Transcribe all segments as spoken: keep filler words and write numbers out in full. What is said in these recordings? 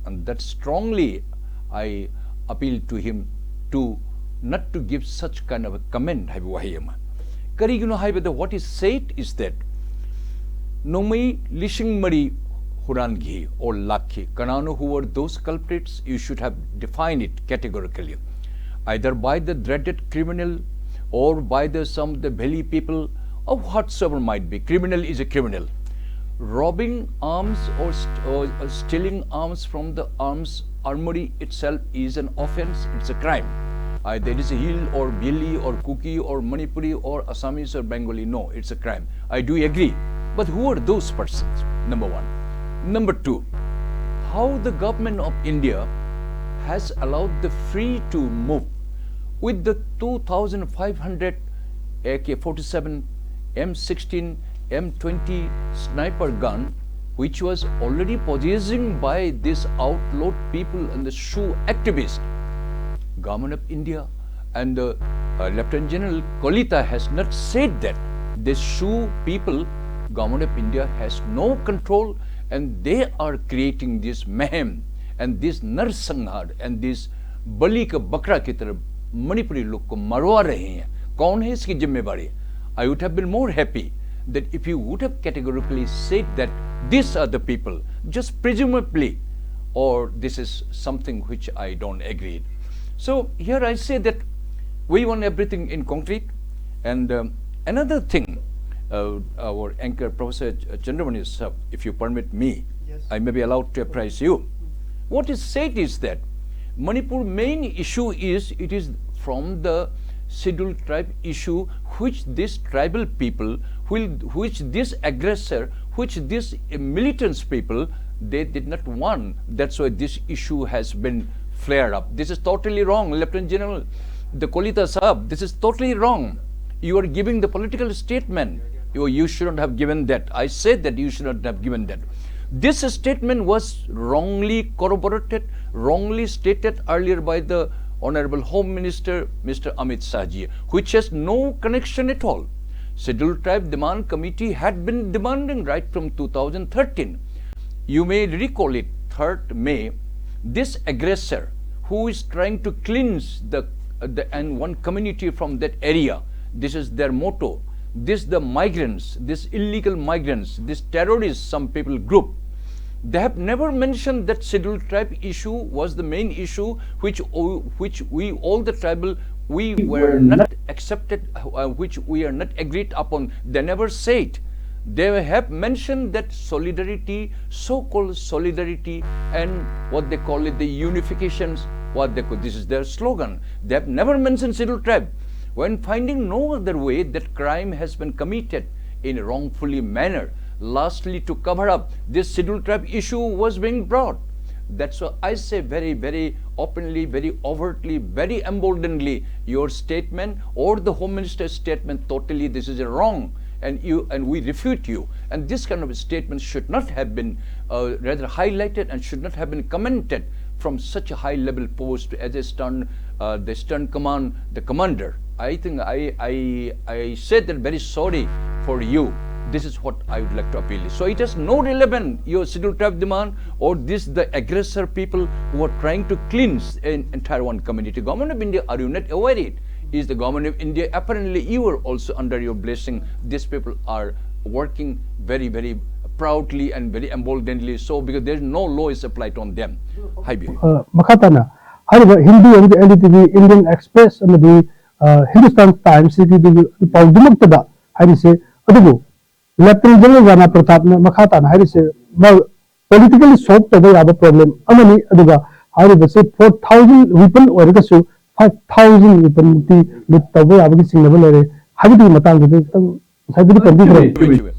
And that strongly I appeal to him to not to give such kind of a comment ꯍꯥꯏꯕ ꯋꯥꯍꯩ ꯑꯃ꯫ ꯀꯔꯤꯒꯤꯅꯣ ꯍꯥꯏꯕꯗ, what is said is that ꯅꯣꯡꯃꯩ ꯂꯤꯁꯤꯡ ꯃꯔꯤ ꯍꯨꯔꯥꯟꯈꯤ or ꯂꯥꯛꯈꯤ꯫ ꯀꯅꯥꯅꯣ, who were those culprits? You should have defined it categorically, either by the dreaded criminal or by the some the valley people or whatsoever might be. Criminal is a criminal. Robbing arms or, st- or, or stealing arms from the arms armory itself is an offense, it's a crime. Either it is a Hill or Bhili or Kuki or Manipuri or Assamese or Bengali, no, it's a crime. I do agree. But who are those persons? Number one. Number two, how the government of India has allowed the free to move with the two thousand five hundred A K forty-seven, M sixteen, M twenty sniper gun, which was already possessing by these outlawed people and the SHU activists. Government of India and the uh, Lieutenant General Kolita has not said that. These SHU people, Government of India has no control, and they are creating this mayhem and this narsanghar and this बलि का बकरा की तरह मणिपुरी लोग को मरवा रहे हैं। कौन है इसकी जिम्मेवारी? I would have been more happy that if you would have categorically said that these are the people, just presumably, or this is something which I don't agree. So here I say that we want everything in concrete. And um, another thing, uh, our anchor, Professor Ch- Chandramani sir, if you permit me, Yes. I may be allowed to apprise you. What is said is that Manipur main issue is it is from the scheduled tribe issue which this tribal people, will, which this aggressor, which this militants people, they did not want. That's why this issue has been flared up. This is totally wrong, Lieutenant General the Kolita Saab. This is totally wrong. You are giving the political statement. You, you shouldn't have given that. I said that you shouldn't have given that. This statement was wrongly corroborated, wrongly stated earlier by the Honorable Home Minister, Mister Amit Shahji, which has no connection at all. Scheduled Tribe Demand Committee had been demanding right from two thousand thirteen. You may recall it, third May, this aggressor who is trying to cleanse the, the and one community from that area, this is their motto. This the migrants, this illegal migrants, this terrorists, some people group, they have never mentioned that scheduled tribe issue was the main issue which o- which we all the tribal we were not accepted, uh, which we are not agreed upon. They never said. They have mentioned that solidarity, so-called solidarity, and what they call it, the unifications, what they call, this is their slogan. They have never mentioned scheduled tribe. When finding no other way that crime has been committed in a wrongfully manner, lastly to cover up this scheduled tribe issue was being brought. That's why I say very, very openly, very overtly, very emboldenedly, your statement or the Home Minister's statement, totally this is wrong, and you and we refute you. And this kind of statement should not have been, uh, rather highlighted and should not have been commented from such a high level post as a stern, uh, the stern command, the commander. I think I, I, I said that very sorry for you. This is what I would like to appeal. So it has no relevance, your scheduled tribe demand, or this the aggressor people who are trying to cleanse an entire one community. Government of India, are you not aware it? Is the government of India, apparently you are also under your blessing. These people are working very, very proudly and very emboldenedly. So because there is no law is applied on them. Hi, Bill. ꯑ, ꯃꯈꯥ ꯇꯥꯅ ꯍꯥꯏꯔꯤꯕ ꯍꯤꯟꯗꯨ ꯑꯃꯗꯤ N D T V, Indian express ꯑꯃꯗꯤ, ꯑ, ꯍꯤꯟꯗꯨꯁꯇꯥꯟ ꯇꯥꯏꯝꯁꯀꯤ ꯄꯥꯎꯗꯨꯃꯛꯇꯗ ꯍꯥꯏꯔꯤꯁꯦ꯫ ꯑꯗꯨꯕꯨ ꯂꯦꯐꯇꯤꯅꯦꯟ general ꯔꯥꯅꯥ ꯄ꯭ꯔꯇꯥꯞꯅ ꯃꯈꯥ ꯇꯥꯅ ꯍꯥꯏꯔꯤꯁꯦ, ꯃꯥ ꯄꯣꯂꯤꯇꯤꯀꯦꯜꯂꯤ ꯁꯣꯜꯕ ꯇꯧꯕ ꯌꯥꯕ ꯄ꯭ꯔꯣꯕ꯭ꯂꯦꯝ ꯑꯃꯅꯤ, ꯑꯗꯨꯒ ꯍꯥꯏꯔꯤꯕꯁꯦ ꯐꯣꯔ ꯊꯥꯎꯖꯟ ꯋꯤꯄꯟ ꯑꯣꯏꯔꯒꯁꯨ ꯐꯥꯏꯚ ꯊꯥꯎꯖꯟ ꯋꯤꯄꯟꯃꯨꯛꯇꯤ ꯂꯨꯠ ꯇꯧꯕ ꯌꯥꯕꯒꯤ ꯆꯤꯡꯅꯕ ꯂꯩꯔꯦ ꯍꯥꯏꯕꯗꯨꯒꯤ ꯃꯇꯥꯡꯗꯨꯗ ꯈꯤꯇꯪ ꯉꯁꯥꯏꯕꯨꯗꯤ ꯄꯟꯕꯤꯈ꯭ꯔꯦ꯫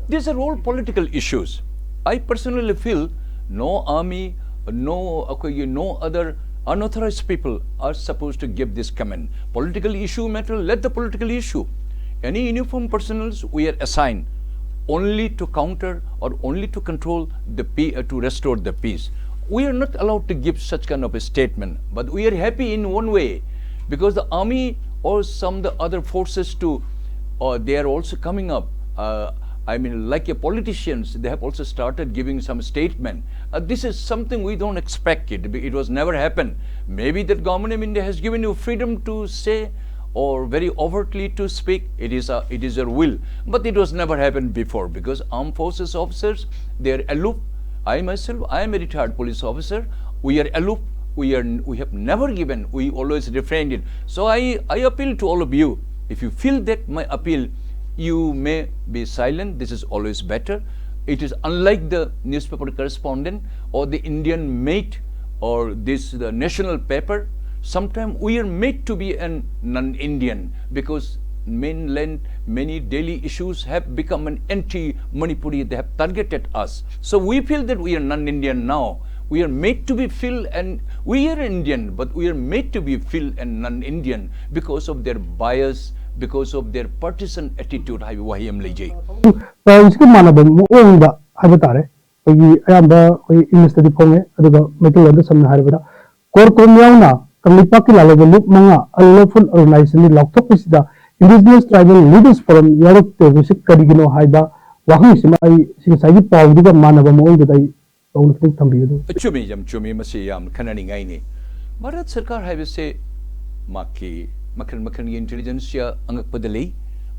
These are all political issues. I personally feel no army, no ꯑꯩꯈꯣꯏꯒꯤ no other unauthorized people are supposed to give this command. Political issue matter, let the political issue. Any uniform personnels we are assigned only to counter or only to control the pe- uh, to restore the peace. We are not allowed to give such kind of a statement, but we are happy in one way because the army or some the other forces too, uh, they are also coming up. Uh, I mean, like a politicians, they have also started giving some statement. Uh, this is something we don't expect it. It was never happened. Maybe that government of India has given you freedom to say or very overtly to speak. It is a, it is your will. But it was never happened before because armed forces officers, they are aloof. I myself, I am a retired police officer. We are aloof. We are, we have never given. We always refrained it. So I, I appeal to all of you. If you feel that my appeal, you may be silent. This is always better. It is unlike the newspaper correspondent or the Indian mate or this the national paper. Sometimes we are made to be a non-Indian because mainland many daily issues have become an anti-Manipuri. They have targeted us. So we feel that we are non-Indian now. We are made to be feel and we are Indian, but we are made to be feel and non-Indian because of their bias, because of their partisan attitude. ꯍꯥꯏꯕ ꯋꯥꯍꯩ ꯑꯃ ꯂꯩꯖꯩ꯫ ꯇ꯭ꯔꯥꯏꯕꯜꯁꯀ ꯃꯥꯟꯅꯕ ꯃꯑꯣꯡꯗ ꯍꯥꯏꯕ ꯇꯥꯔꯦ꯫ ꯑꯩꯈꯣꯏꯒꯤ ꯑꯌꯥꯝꯕ ꯑꯩꯈꯣꯏ ꯏꯪꯂꯤꯁꯇꯗꯤ ꯐꯣꯡꯉꯦ, ꯑꯗꯨꯒ ꯃꯩꯇꯩꯂꯣꯟꯗ ꯁꯝꯅ ꯍꯥꯏꯔꯕꯗ ꯀꯣꯔꯀꯣꯝ ꯌꯥꯎꯅ ꯀꯪꯂꯩꯄꯥꯛꯀꯤ ꯂꯥꯜꯍꯧꯕ ꯂꯨꯞ ꯃꯉꯥ unlawful organization ꯂꯥꯎꯊꯣꯛꯄꯁꯤꯗ Indigenous Tribal Leaders Forum ꯌꯥꯎꯔꯛꯇꯕꯁꯤ ꯀꯔꯤꯒꯤꯅꯣ ꯍꯥꯏꯕ ꯋꯥꯍꯪꯁꯤꯃ ꯑꯩ ꯁꯤ ꯉꯁꯥꯏꯒꯤ ꯄꯥꯎꯗꯨꯒ ꯃꯥꯟꯅꯕ ꯃꯑꯣꯡꯗꯨꯗ ꯑꯩ ꯄꯥꯎꯅ ꯈꯤꯇꯪ ꯊꯝꯕꯤꯌꯨ ꯑꯗꯨ꯫ ꯆꯨꯝꯃꯤ, ꯌꯥꯝ ꯆꯨꯝꯃꯤ꯫ ꯃꯁꯤ ꯌꯥꯝ ꯈꯟꯅꯅꯤꯡꯉꯥꯏꯅꯤ꯫ ꯚꯥꯔꯠ ꯁꯔꯀꯥꯔ ꯍꯥꯏꯕꯁꯦ ꯃꯍꯥꯛꯀꯤ ꯃꯈꯜ ꯃꯈꯜꯒꯤ ꯏꯟꯇꯦꯂꯤꯖꯦꯟꯁꯤꯌꯥ ꯑꯉꯛꯄꯗ ꯂꯩ꯫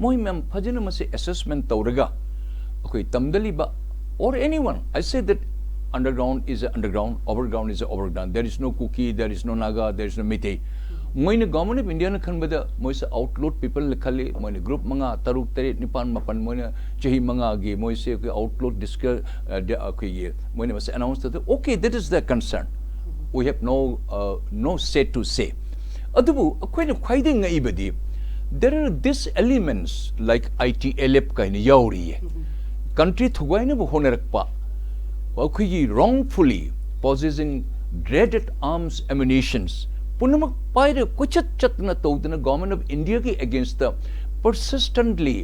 ꯃꯣꯏ ꯃꯌꯥꯝ ꯐꯖꯅ ꯃꯁꯤ ꯑꯦꯁꯦꯁꯃꯦꯟ ꯇꯧꯔꯒ ꯑꯩꯈꯣꯏ ꯇꯝꯗ ꯂꯩꯕ or anyone, I say that underground is a underground, overground is a overground. There is no Kuki, there is no Naga, there is no Meitei. ꯃꯣꯏꯅ ꯒꯣꯚꯔꯟꯃꯦꯟꯠ ꯑꯣꯐ ꯏꯟꯗꯤꯌꯥꯅ ꯈꯟꯕꯗ ꯃꯣꯏꯁꯦ ꯑꯥꯎꯠꯂꯣꯠ ꯄꯤꯄꯜꯅ ꯈꯜꯂꯤ꯫ ꯃꯣꯏꯅ ꯒ꯭ꯔꯨꯞ ꯃꯉꯥ, ꯇꯔꯨꯛ, ꯇꯔꯦꯠ, ꯅꯤꯄꯥꯟ, ꯃꯥꯄꯟ ꯃꯣꯏꯅ ꯆꯍꯤ ꯃꯉꯥꯒꯤ ꯃꯣꯏꯁꯦ ꯑꯩꯈꯣꯏ ꯑꯥꯎꯠꯂꯣꯠ ꯗꯤꯁꯀ ꯑꯩꯈꯣꯏꯒꯤ ꯃꯣꯏꯅ ꯃꯁꯤ ꯑꯦꯅꯥꯎꯟꯁ ꯇꯧꯗ okay, that is the concern. We have no, uh, no say to say. ꯑꯗꯨꯕꯨ ꯑꯩꯈꯣꯏꯅ ꯈ꯭ꯋꯥꯏꯗꯒꯤ ꯉꯛꯏꯕꯗꯤ there are these elements like I T L F ꯀꯥꯏꯅ ꯌꯥꯎꯔꯤꯌꯦ꯫ ꯀꯟꯇ꯭ꯔꯤ ꯊꯨꯒꯥꯏꯅꯕ ꯍꯣꯠꯅꯔꯛꯄ ꯑꯩꯈꯣꯏꯒꯤ wrongfully possessing dreaded arms ammunitions ꯄꯨꯝꯅꯃꯛ ꯄꯥꯏꯔꯒ ꯀꯣꯏꯆꯠ ꯆꯠꯇꯅ ꯇꯧꯗꯅ ꯒꯣꯚꯔꯟꯃꯦꯟꯠ ꯑꯣꯐ ꯏꯟꯗꯤꯌꯥꯒꯤ against persistently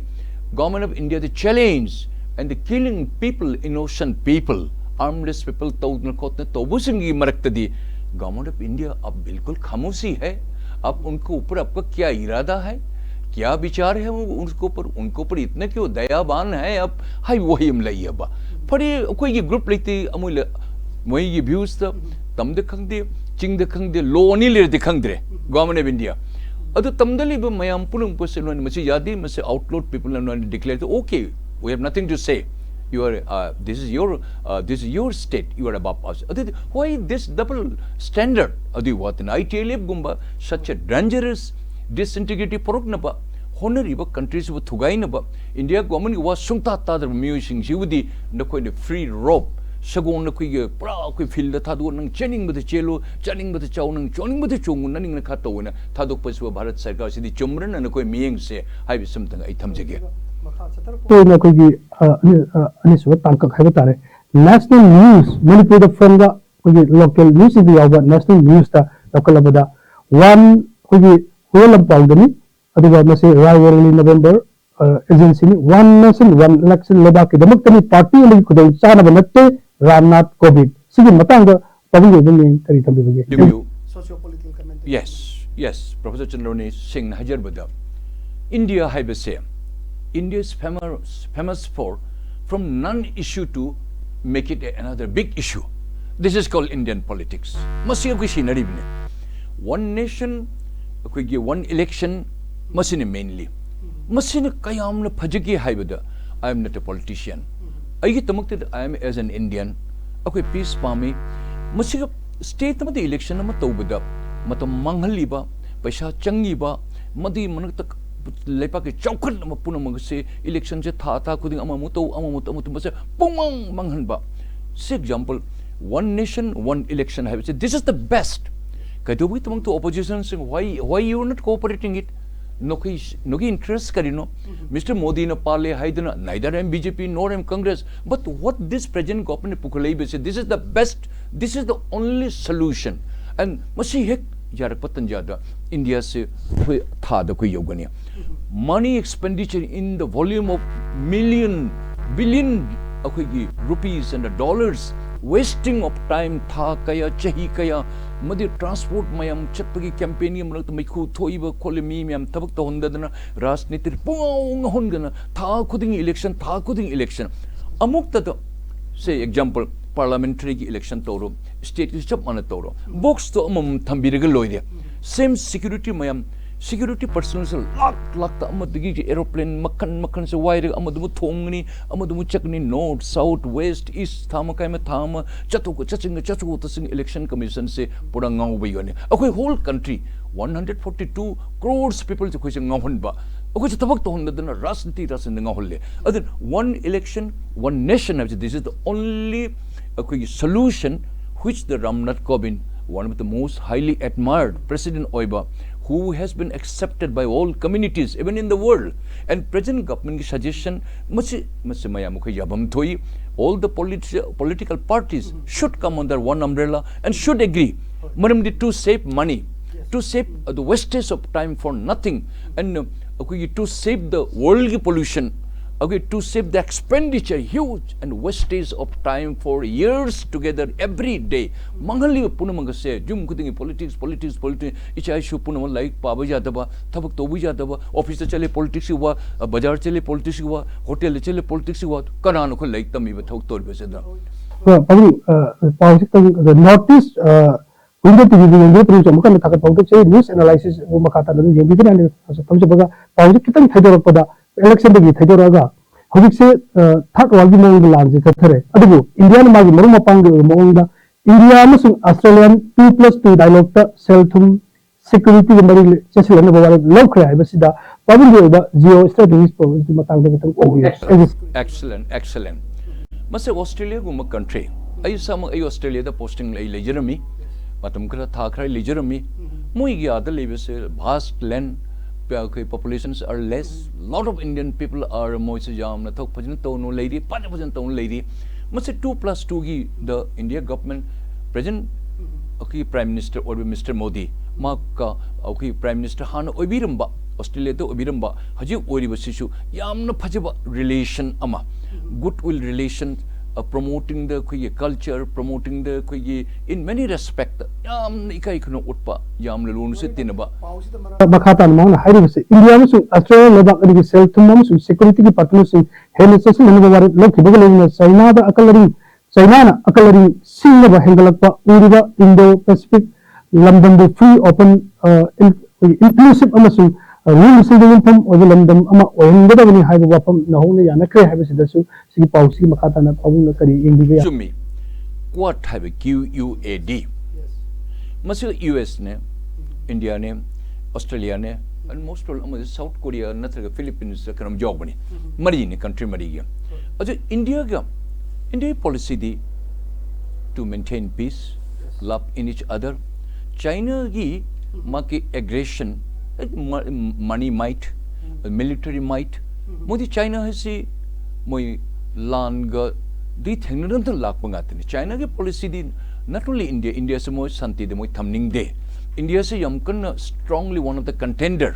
government of India the challenge and the killing people, innocent people, armless people ꯇꯧꯗꯅ ꯈꯣꯠꯇꯅ ꯇꯧꯕꯁꯤꯡꯒꯤ ꯃꯔꯛꯇꯗꯤ government of India अब बिल्कुल खामोशी है। अब उनके ऊपर आपका क्या इरादा है? क्या विचार है वो उनके ऊपर, उनके ऊपर इतने क्यों दयावान है आप? ꯍꯥꯏꯕ ꯋꯥꯍꯩ ꯑꯃ ꯂꯩꯌꯦꯕ꯫ ꯐꯔꯦ, ꯑꯩꯈꯣꯏꯒꯤ ꯒ꯭ꯔꯨꯞ ꯂꯩꯇꯦ ꯑꯃꯣꯏ ꯂ-, ꯃꯣꯏꯒꯤ ꯚ꯭ꯌꯨꯁꯇ ꯇꯝꯗ ꯈꯪꯗꯦ, ꯆꯤꯡꯗ ꯈꯪꯗꯦ, ꯂꯣ ꯑꯅꯤ ꯂꯩꯔꯗꯤ ꯈꯪꯗ꯭ꯔꯦ, ꯒꯣꯔꯃꯦꯟ ꯑꯣꯐ ꯏꯟꯗꯤꯌꯥ꯫ ꯑꯗꯨ ꯇꯝꯗ ꯂꯩꯕ ꯃꯌꯥꯝ ꯄꯨꯝꯅꯃꯛꯄꯨꯁꯦ ꯂꯣꯏꯅ ꯃꯁꯤ ꯌꯥꯗꯦ, ꯃꯁꯤ ꯑꯥꯎꯠꯂꯣꯠ ꯄꯤꯄꯜꯅ ꯂꯣꯏꯅ ꯗꯤꯀ꯭ꯂꯦꯌꯔ ꯇꯧ, "Okay, we have nothing to say, you are, uh, this is your, uh, this is your state, you are above us." ꯑꯗꯨꯗꯤ why this double standard? ꯑꯗꯨꯒꯤ ꯋꯥꯇꯅ ꯑꯥꯏ ꯇꯤ ꯑꯦꯜ ꯑꯦꯐꯒꯨꯝꯕ such a dangerous disintegrity ꯄꯨꯔꯛꯅꯕ ꯍꯣꯠꯅꯔꯤꯕ ꯀꯟꯇ꯭ꯔꯤꯁꯤꯕꯨ ꯊꯨꯒꯥꯏꯅꯕ India ꯒꯣꯔꯃꯦꯟꯒꯤ ꯋꯥ ꯁꯨꯡꯇꯥ ꯇꯥꯗ꯭ꯔꯕ ꯃꯤꯑꯣꯏꯁꯤꯡꯁꯤꯕꯨꯗꯤ ꯅꯈꯣꯏꯅ ꯐ꯭ꯔꯤ ꯔꯣꯞ, ꯁꯒꯣꯜ ꯅꯈꯣꯏꯒꯤ ꯄꯨꯔꯥ ꯑꯩꯈꯣꯏ ꯐꯤꯜꯗ ꯊꯥꯗꯣꯛꯑ ꯅꯪ ꯆꯦꯟꯅꯤꯡꯕꯗ ꯆꯦꯜꯂꯨ, ꯆꯥꯅꯤꯡꯕꯗ ꯆꯥꯎ, ꯅꯪ ꯆꯣꯡꯅꯤꯡꯕꯗ ꯆꯣꯡꯉꯨ, ꯅꯅꯤꯡꯅ ꯈꯥ ꯇꯧꯑꯣꯅ ꯊꯥꯗꯣꯛꯄꯁꯤꯕꯨ ꯚꯥꯔꯠ ꯁꯔꯀꯥꯔꯁꯤꯗꯤ ꯆꯨꯝꯕ꯭ꯔꯅ ꯅꯈꯣꯏ ꯃꯤꯠꯌꯦꯡꯁꯦ ꯍꯥꯏꯕꯁꯤꯃꯇꯪ ꯑꯩ ꯊꯝꯖꯒꯦ꯫ ꯑꯩꯈꯣꯏꯅ ꯑꯩꯈꯣꯏꯒꯤ, ꯑ, ꯑꯅꯤ-, ꯑ, ꯑꯅꯤꯁꯨꯕ ꯇꯥꯡꯀꯛ ꯍꯥꯏꯕ ꯇꯥꯔꯦ, ꯅꯦꯁꯅꯦꯜ ꯅ꯭ꯌꯨꯁ, ꯃꯅꯤꯄꯨꯔꯗ ꯐꯣꯡꯕ ꯑꯩꯈꯣꯏꯒꯤ ꯂꯣꯀꯦꯜ ꯅ꯭ꯌꯨꯁꯁꯤꯡꯗ ꯌꯥꯎꯕ ꯅꯦꯁꯅꯦꯜ ꯅ꯭ꯌꯨꯁꯇ ꯂꯧꯈꯠꯂꯕꯗ, ꯋꯥꯟ, ꯑꯩꯈꯣꯏꯒꯤ ꯍꯨꯏꯌꯦꯟ ꯂꯝꯄꯥꯎꯗꯅꯤ, ꯑꯗꯨꯒ ꯃꯁꯤ ꯔꯥꯏ ꯋꯥꯔꯣꯡꯂꯤ ꯅꯕꯦꯝꯕꯔ, ꯑ, ꯑꯦꯖꯦꯟꯁꯤꯅꯤ, "One Nation, One Election, ꯂꯩꯕꯥꯛꯀꯤꯗꯃꯛꯇꯅꯤ, ꯄꯥꯔꯇꯤ ꯑꯃꯒꯤ ꯈꯨꯗꯣꯡꯆꯥꯅꯕ ꯅꯠꯇꯦ", ꯔꯥꯝꯅꯥꯊ ꯀꯣꯕꯤꯟꯗ꯫ ꯁꯤꯒꯤ ꯃꯇꯥꯡꯗ ꯄꯥꯕꯨꯡꯒꯤ ꯑꯣꯏꯕ ꯃꯤꯡ ꯀꯔꯤ ꯊꯝꯕꯤꯕꯒꯦ? ꯇꯤꯝꯕꯤꯌꯨ꯫ Socio-political commentary. Yes, yes, Professor ꯆꯟꯗ꯭ꯔꯃꯧꯂꯤ, ꯁꯦꯡꯅ ꯍꯥꯏꯖꯔꯕꯗ, ꯏꯟꯗꯤꯌꯥ ꯍꯥꯏꯕꯁꯦ, India is famous, famous for from non-issue to make it another big issue. This is called Indian politics. ꯃꯁꯤ ꯑꯩꯈꯣꯏ ꯁꯤꯟꯅꯔꯤꯕꯅꯤ꯫ One nation, ꯑꯩꯈꯣꯏꯒꯤ one election, ꯃꯁꯤꯅꯤ mainly꯫ ꯃꯁꯤꯅ ꯀꯌꯥꯝꯅ ꯐꯖꯒꯦ ꯍꯥꯏꯕꯗ, I am not a politician. ꯑꯩꯒꯤꯗꯃꯛꯇꯗꯤ I am as an Indian, ꯑꯩꯈꯣꯏ piece ꯄꯥꯝꯃꯤ꯫ ꯃꯁꯤꯒ state ꯑꯃꯗ ꯏꯂꯦꯛꯁꯟ ꯑꯃ ꯇꯧꯕꯗ ꯃꯇꯝ ꯃꯥꯡꯍꯜꯂꯤꯕ, ꯄꯩꯁꯥ ꯆꯪꯉꯤꯕ, ꯃꯗꯨꯒꯤ ꯃꯔꯛꯇ ꯂꯩꯕꯥꯛꯀꯤ ꯆꯥꯎꯈꯠꯅꯕ ꯄꯨꯝꯅꯃꯛ ꯑꯁꯤ ꯏꯂꯦꯛꯁꯟꯁꯦ ꯊꯥ, ꯊꯥ ꯈꯨꯗꯤꯡ ꯑꯃꯃꯨꯛ ꯇꯧ, ꯑꯃꯃꯨꯛ ꯇꯧ, ꯑꯃꯃꯨꯛ ꯇꯧ, ꯃꯁꯦ ꯄꯨꯡꯃꯥꯡ ꯃꯥꯡꯍꯟꯕ꯫ ꯁꯤ example, One Nation, One Election ꯍꯥꯏꯕꯁꯦ, this is the best. ꯀꯩꯗꯧꯕꯒꯤꯗꯃꯛꯇ ꯑꯣꯄꯣꯖꯤꯁꯟꯁꯤꯡ, why, why you are not cooperating it? ꯅꯈꯣꯏ, ꯅꯈꯣꯏꯒꯤ ꯏꯟꯇꯔꯦꯁ ꯀꯔꯤꯅꯣ? ꯃꯤꯁꯇꯔ ꯃꯣꯗꯤꯅ ꯄꯥꯜꯂꯦ ꯍꯥꯏꯗꯨꯅ neither I am B J P nor I am Congress, but what this present government ꯄꯨꯈꯠꯂꯛꯏꯕꯁꯦ, this is the best, this is the only solution. And ꯃꯁꯤ ꯍꯦꯛ ꯌꯥꯔꯛꯄ ꯇꯟꯖꯥꯗ ꯏꯟꯗꯤꯌꯥꯁꯦ ꯑꯩꯈꯣꯏ ꯊꯥꯗ ꯑꯩꯈꯣꯏ ꯌꯧꯒꯅꯤ꯫ Money expenditure in the volume of million, billion, ꯑꯩꯈꯣꯏꯒꯤ rupees and the dollars Wasting of time, ꯊꯥ ꯀꯌꯥ, ꯆꯍꯤ ꯀꯌꯥ, ꯃꯗꯨ transport ꯃꯌꯥꯝ ꯆꯠꯄꯒꯤ campaignꯒꯤ ꯃꯔꯛꯇ ꯃꯩꯈꯨ ꯊꯣꯛꯏꯕ ꯈꯣꯠꯂꯤ, ꯃꯤ ꯃꯌꯥꯝ ꯊꯕꯛ ꯇꯧꯍꯟꯗꯗꯅ, ꯔꯥꯖꯅꯤꯇꯤ ꯄꯨꯡꯉꯥꯎ ꯉꯥꯎꯍꯟꯗꯅ, ꯊꯥ ꯈꯨꯗꯤꯡꯒꯤ election, ꯊꯥ ꯈꯨꯗꯤꯡꯒꯤ election꯫ ꯑꯃꯨꯛꯇꯗ, say example, parliamentaryꯒꯤ election ꯇꯧꯔꯣ, stateꯀꯤꯁꯨ ꯆꯞ ꯃꯥꯟꯅ ꯇꯧꯔꯣ, boxꯇꯣ ꯑꯃꯃꯝ ꯊꯝꯕꯤꯔꯒ ꯂꯣꯏꯔꯦ꯫ Same security ꯃꯌꯥꯝ, security personnelꯁꯦ ꯂꯥꯛ ꯂꯥꯛꯇ, ꯑꯃꯗꯒꯤ aeroplane ꯃꯈꯜ ꯃꯈꯜꯁꯦ ꯋꯥꯏꯔꯒ ꯑꯃꯗꯨꯕꯨ ꯊꯣꯡꯒꯅꯤ, ꯑꯃꯗꯨꯕꯨ ꯆꯠꯀꯅꯤ, north, south, west, east, ꯊꯥ ꯃꯈꯥꯏ ꯑꯃ, ꯊꯥ ꯑꯃ ꯆꯠꯊꯣꯛ ꯆꯠꯁꯤꯟꯒ, ꯆꯠꯊꯣꯛ ꯆꯠꯁꯤꯟꯒ, election commissionꯁꯦ ꯄꯨꯔꯥ ꯉꯥꯎꯕꯒꯤ ꯋꯥꯅꯤ꯫ ꯑꯩꯈꯣꯏ whole country, one hundred forty two crores peopleꯁꯦ ꯑꯩꯈꯣꯏꯁꯦ ꯉꯥꯎꯍꯟꯕ, ꯑꯩꯈꯣꯏꯁꯦ ꯊꯕꯛ ꯇꯧꯍꯟꯗꯗꯅ, ꯔꯥꯖꯅꯤꯇꯤ ꯔꯥꯖꯅꯤꯇꯤ ꯉꯥꯎꯍꯜꯂꯦ꯫ ꯑꯗꯨꯅ one election, one nation ꯍꯥꯏꯕꯁꯦ, this is the only ꯑꯩꯈꯣꯏꯒꯤ solution which the Ramnath Kovind, one of the most highly admired president ꯑꯣꯏꯕ, who has been accepted by all communities, even in the world, and present governmentꯀꯤ suggestion, ꯃꯁꯤ, ꯃꯁꯤ ꯃꯌꯥꯝ ꯑꯩꯈꯣꯏ ꯌꯥꯐꯝ ꯊꯣꯛꯏ꯫ All the politi-, political parties should come under one umbrella and should agree. ꯃꯔꯝꯗꯤ to save money, to save the wastage of time for nothing, and, uh, ꯑꯩꯈꯣꯏꯒꯤ to save the worldꯒꯤ pollution, ꯑꯩꯈꯣꯏ to save the expenditure, huge and wastage of time for years together every day꯫ ꯃꯥꯡꯍꯜꯂꯤꯕ ꯄꯨꯝꯅꯃꯛ ꯑꯁꯦ ꯌꯨꯝ ꯈꯨꯗꯤꯡꯒꯤ politics, politics, politics, ꯏꯆꯥ ꯏꯁꯨ ꯄꯨꯝꯅꯃꯛ ꯂꯥꯏꯔꯤꯛ ꯄꯥꯕ ꯌꯥꯗꯕ, ꯊꯕꯛ ꯇꯧꯕ ꯌꯥꯗꯕ, officeꯇ ꯆꯠꯂꯦ politicsꯀꯤ ꯋꯥ, ꯑ, ꯕꯖꯥꯔ ꯆꯠꯂꯦ politicsꯀꯤ ꯋꯥ, hotelꯗ ꯆꯠꯂꯦ politicsꯀꯤ ꯋꯥ, ꯀꯅꯥꯅꯣ ꯑꯩꯈꯣꯏ ꯂꯥꯏꯔꯤꯛ ꯇꯝꯃꯤꯕ ꯊꯕꯛ ꯇꯧꯔꯤꯕꯁꯤꯗ? ꯑ, ꯄꯥꯕꯨꯡ, ꯑ, ꯄꯥꯎꯁꯤ ꯈꯤꯇꯪ, ꯑ, North East, ꯑ, Window TVꯕꯨ ꯌꯦꯡꯕꯤꯔꯤꯕꯁꯤ ꯑꯃꯨꯛ ꯍꯟꯅ ꯊꯥꯒꯠꯄ ꯐꯣꯡꯗꯣꯛꯆꯔꯤ꯫ News analysisꯕꯨ ꯃꯈꯥ ꯇꯥꯅ ꯑꯗꯨꯝ ꯌꯦꯡꯕꯤꯒꯅꯤ ꯍꯥꯏꯅ ꯊꯝꯖꯕꯒ, ꯄꯥꯎꯁꯤ ꯈꯤꯇꯪ ꯊꯩꯗꯣꯔꯛꯄꯗ, electionꯗꯒꯤ ꯊꯩꯗꯣꯔꯛꯑꯒ ꯍꯧꯖꯤꯛꯁꯦ, ꯑ, third worldꯒꯤ ꯃꯑꯣꯡꯗ ꯂꯥꯟꯁꯦ ꯆꯠꯊꯔꯦ꯫ ꯑꯗꯨꯕꯨ ꯏꯟꯗꯤꯌꯥꯅ ꯃꯥꯒꯤ ꯃꯔꯨꯞ ꯃꯄꯥꯡꯒꯤ ꯑꯣꯏꯕ ꯃꯑꯣꯡꯗ ꯏꯟꯗꯤꯌꯥ ꯑꯃꯁꯨꯡ Australian two plus two dialogueꯇ ꯁꯦꯜ ꯊꯨꯝ, securityꯒ ꯃꯔꯤ ꯆꯦꯁꯤꯜꯂꯛꯅꯕ ꯋꯥꯔꯦꯞ ꯂꯧꯈ꯭ꯔꯦ ꯍꯥꯏꯕꯁꯤꯗ ꯄꯥꯕꯨꯡꯒꯤ ꯑꯣꯏꯕ geo strategic problemꯁꯀꯤ ꯃꯇꯥꯡꯗ ꯈꯤꯇꯪ ꯐꯣꯡꯕꯤꯌꯨ꯫ Excellent, excellent꯫ ꯃꯁꯤ Australiaꯒꯨꯝꯕ country, ꯑꯩ ꯏꯁꯥꯃꯛ, ꯑꯩ Australiaꯗ posting ꯑꯩ ꯂꯩꯖꯔꯝꯃꯤ, ꯃꯇꯝ ꯈꯔ, ꯊꯥ ꯈꯔ ꯂꯩꯖꯔꯝꯃꯤ꯫ ꯃꯣꯏꯒꯤ ꯑꯥꯗ ꯂꯩꯕꯁꯦ vast land, ꯑꯩꯈꯣꯏ populations are less, lot of Indian people are, ꯃꯣꯏꯁꯦ ꯌꯥꯝꯅ ꯊꯕꯛ ꯐꯖꯅ ꯇꯧꯅ ꯂꯩꯔꯤ, ꯐꯖ ꯐꯖꯅ ꯇꯧꯅ ꯂꯩꯔꯤ꯫ ꯃꯁꯤ two plus twoꯒꯤ the India government, present ꯑꯩꯈꯣꯏꯒꯤ Prime Minister ꯑꯣꯏꯔꯤꯕ Mister Modi, ꯃꯍꯥꯛꯀ ꯑꯩꯈꯣꯏꯒꯤ Prime Minister ꯍꯥꯟꯅ ꯑꯣꯏꯕꯤꯔꯝꯕ, Australiaꯗ ꯑꯣꯏꯕꯤꯔꯝꯕ, ꯍꯧꯖꯤꯛ ꯑꯣꯏꯔꯤꯕꯁꯤꯁꯨ ꯌꯥꯝꯅ ꯐꯖꯕ relation ꯑꯃ, goodwill relation, ꯄ꯭ꯔꯣꯃꯣꯇꯤꯡꯗ ꯑꯩꯈꯣꯏꯒꯤ ꯀꯜꯆꯔ, ꯄ꯭ꯔꯣꯃꯣꯇꯤꯡꯗ ꯑꯩꯈꯣꯏꯒꯤ in many respect ꯌꯥꯝꯅ ꯏꯀꯥꯏ ꯈꯨꯝꯅ ꯎꯠꯄ, ꯌꯥꯝꯅ ꯂꯨꯅꯁꯨ ꯇꯤꯟꯅꯕ꯫ ꯃꯈꯥ ꯇꯥꯅ ꯃꯥꯅ ꯍꯥꯏꯔꯤꯕꯁꯤ ꯏꯟꯗꯤꯌꯥ ꯑꯃꯁꯨꯡ ꯑꯁꯇ꯭ꯔꯦꯂꯤꯌꯥ ꯂꯩꯕꯥꯛ ꯑꯅꯤꯒꯤ ꯁꯦꯜ ꯊꯨꯝ ꯑꯃꯁꯨꯡ ꯁꯦꯀ꯭ꯌꯨꯔꯤꯇꯤꯒꯤ ꯄꯥꯔꯠꯅꯔꯁꯤꯡ ꯍꯦꯟꯅ ꯆꯦꯠꯁꯤꯟꯅꯅꯕ ꯋꯥꯔꯦꯞ ꯂꯧꯈꯤꯕꯒ ꯂꯣꯏꯅꯅ ꯆꯩꯅꯥꯗ ꯑꯀꯜ ꯑꯔꯤꯡ ꯆꯩꯅꯥꯅ ꯑꯀꯜ ꯑꯔꯤꯡ ꯁꯤꯡꯅꯕ ꯍꯦꯟꯒꯠꯂꯛꯄ ꯎꯔꯤꯕ Indo Pacific ꯂꯝꯗꯝꯕꯨ free open inclusive ꯑꯃꯁꯨꯡ ꯔꯨꯜꯁꯤꯡꯗ ꯌꯨꯝꯐꯝ ꯑꯣꯏꯕ ꯂꯝꯗꯝ ꯑꯃ ꯑꯣꯏꯍꯟꯒꯗꯕꯅꯤ ꯍꯥꯏꯕ ꯋꯥꯐꯝ ꯅꯧꯍꯧꯅ ꯌꯥꯅꯈ꯭ꯔꯦ ꯍꯥꯏꯕꯁꯤꯗꯁꯨ ꯁꯤꯒꯤ ꯄꯥꯎꯁꯤꯒꯤ ꯃꯈꯥ ꯇꯥꯅ ꯄꯥꯕꯨꯡꯅ ꯀꯔꯤ ꯌꯦꯡꯕꯤꯕ ꯌꯥꯏ? ꯆꯨꯝꯃꯤ꯫ ꯀ꯭ꯋꯥꯗ ꯍꯥꯏꯕ, ꯀ꯭ꯌꯨ ꯌꯨ ꯑꯦ ꯗꯤ꯫ ꯃꯁꯤ ꯌꯨ ꯑꯦꯁꯅꯦ, ꯏꯟꯗꯤꯌꯥꯅꯦ, ꯑꯣꯁꯇ꯭ꯔꯦꯂꯤꯌꯥꯅꯦ, ꯑꯦꯟ ꯃꯣꯁ ꯑꯣꯐ ꯑꯃꯗꯤ ꯁꯥꯎꯠ ꯀꯣꯔꯤꯌꯥ ꯅꯠꯇ꯭ꯔꯒ ꯐꯤꯂꯤꯄꯤꯟꯁꯇ ꯀꯩꯅꯣꯝ ꯌꯥꯎꯕꯅꯤ꯫ ꯃꯔꯤꯅꯤ, ꯀꯟꯇ꯭ꯔꯤ ꯃꯔꯤꯒꯤ꯫ ꯑꯗꯨ ꯏꯟꯗꯤꯌꯥꯒ, ꯏꯟꯗꯤꯌꯥꯒꯤ ꯄꯣꯂꯤꯁꯤꯗꯤ to maintain peace, love in each other. ꯆꯥꯏꯅꯥꯒꯤ ꯃꯥꯒꯤ ꯑꯦꯒ꯭ꯔꯦꯁꯟ, ꯃꯅꯤ ꯃꯥꯏꯠ, ꯃꯤꯂꯤꯇꯔꯤ ꯃꯥꯏꯠ, ꯃꯣꯏꯗꯤ ꯆꯥꯏꯅꯥ ꯍꯥꯏꯁꯤ ꯃꯣꯏ ꯂꯥꯟꯒꯗꯤ ꯊꯦꯡꯅꯗꯅ ꯂꯥꯛꯄ ꯉꯥꯛꯇꯅꯤ꯫ ꯆꯥꯏꯅꯥꯒꯤ ꯄꯣꯂꯤꯁꯤꯗꯤ not only India, ꯏꯟꯗꯤꯌꯥꯁꯤ ꯃꯣꯏ ꯁꯥꯟꯇꯤꯗ ꯃꯣꯏ ꯊꯝꯅꯤꯡꯗꯦ꯫ ꯏꯟꯗꯤꯌꯥꯁꯤ ꯌꯥꯝ ꯀꯟꯅ strongly one of the contender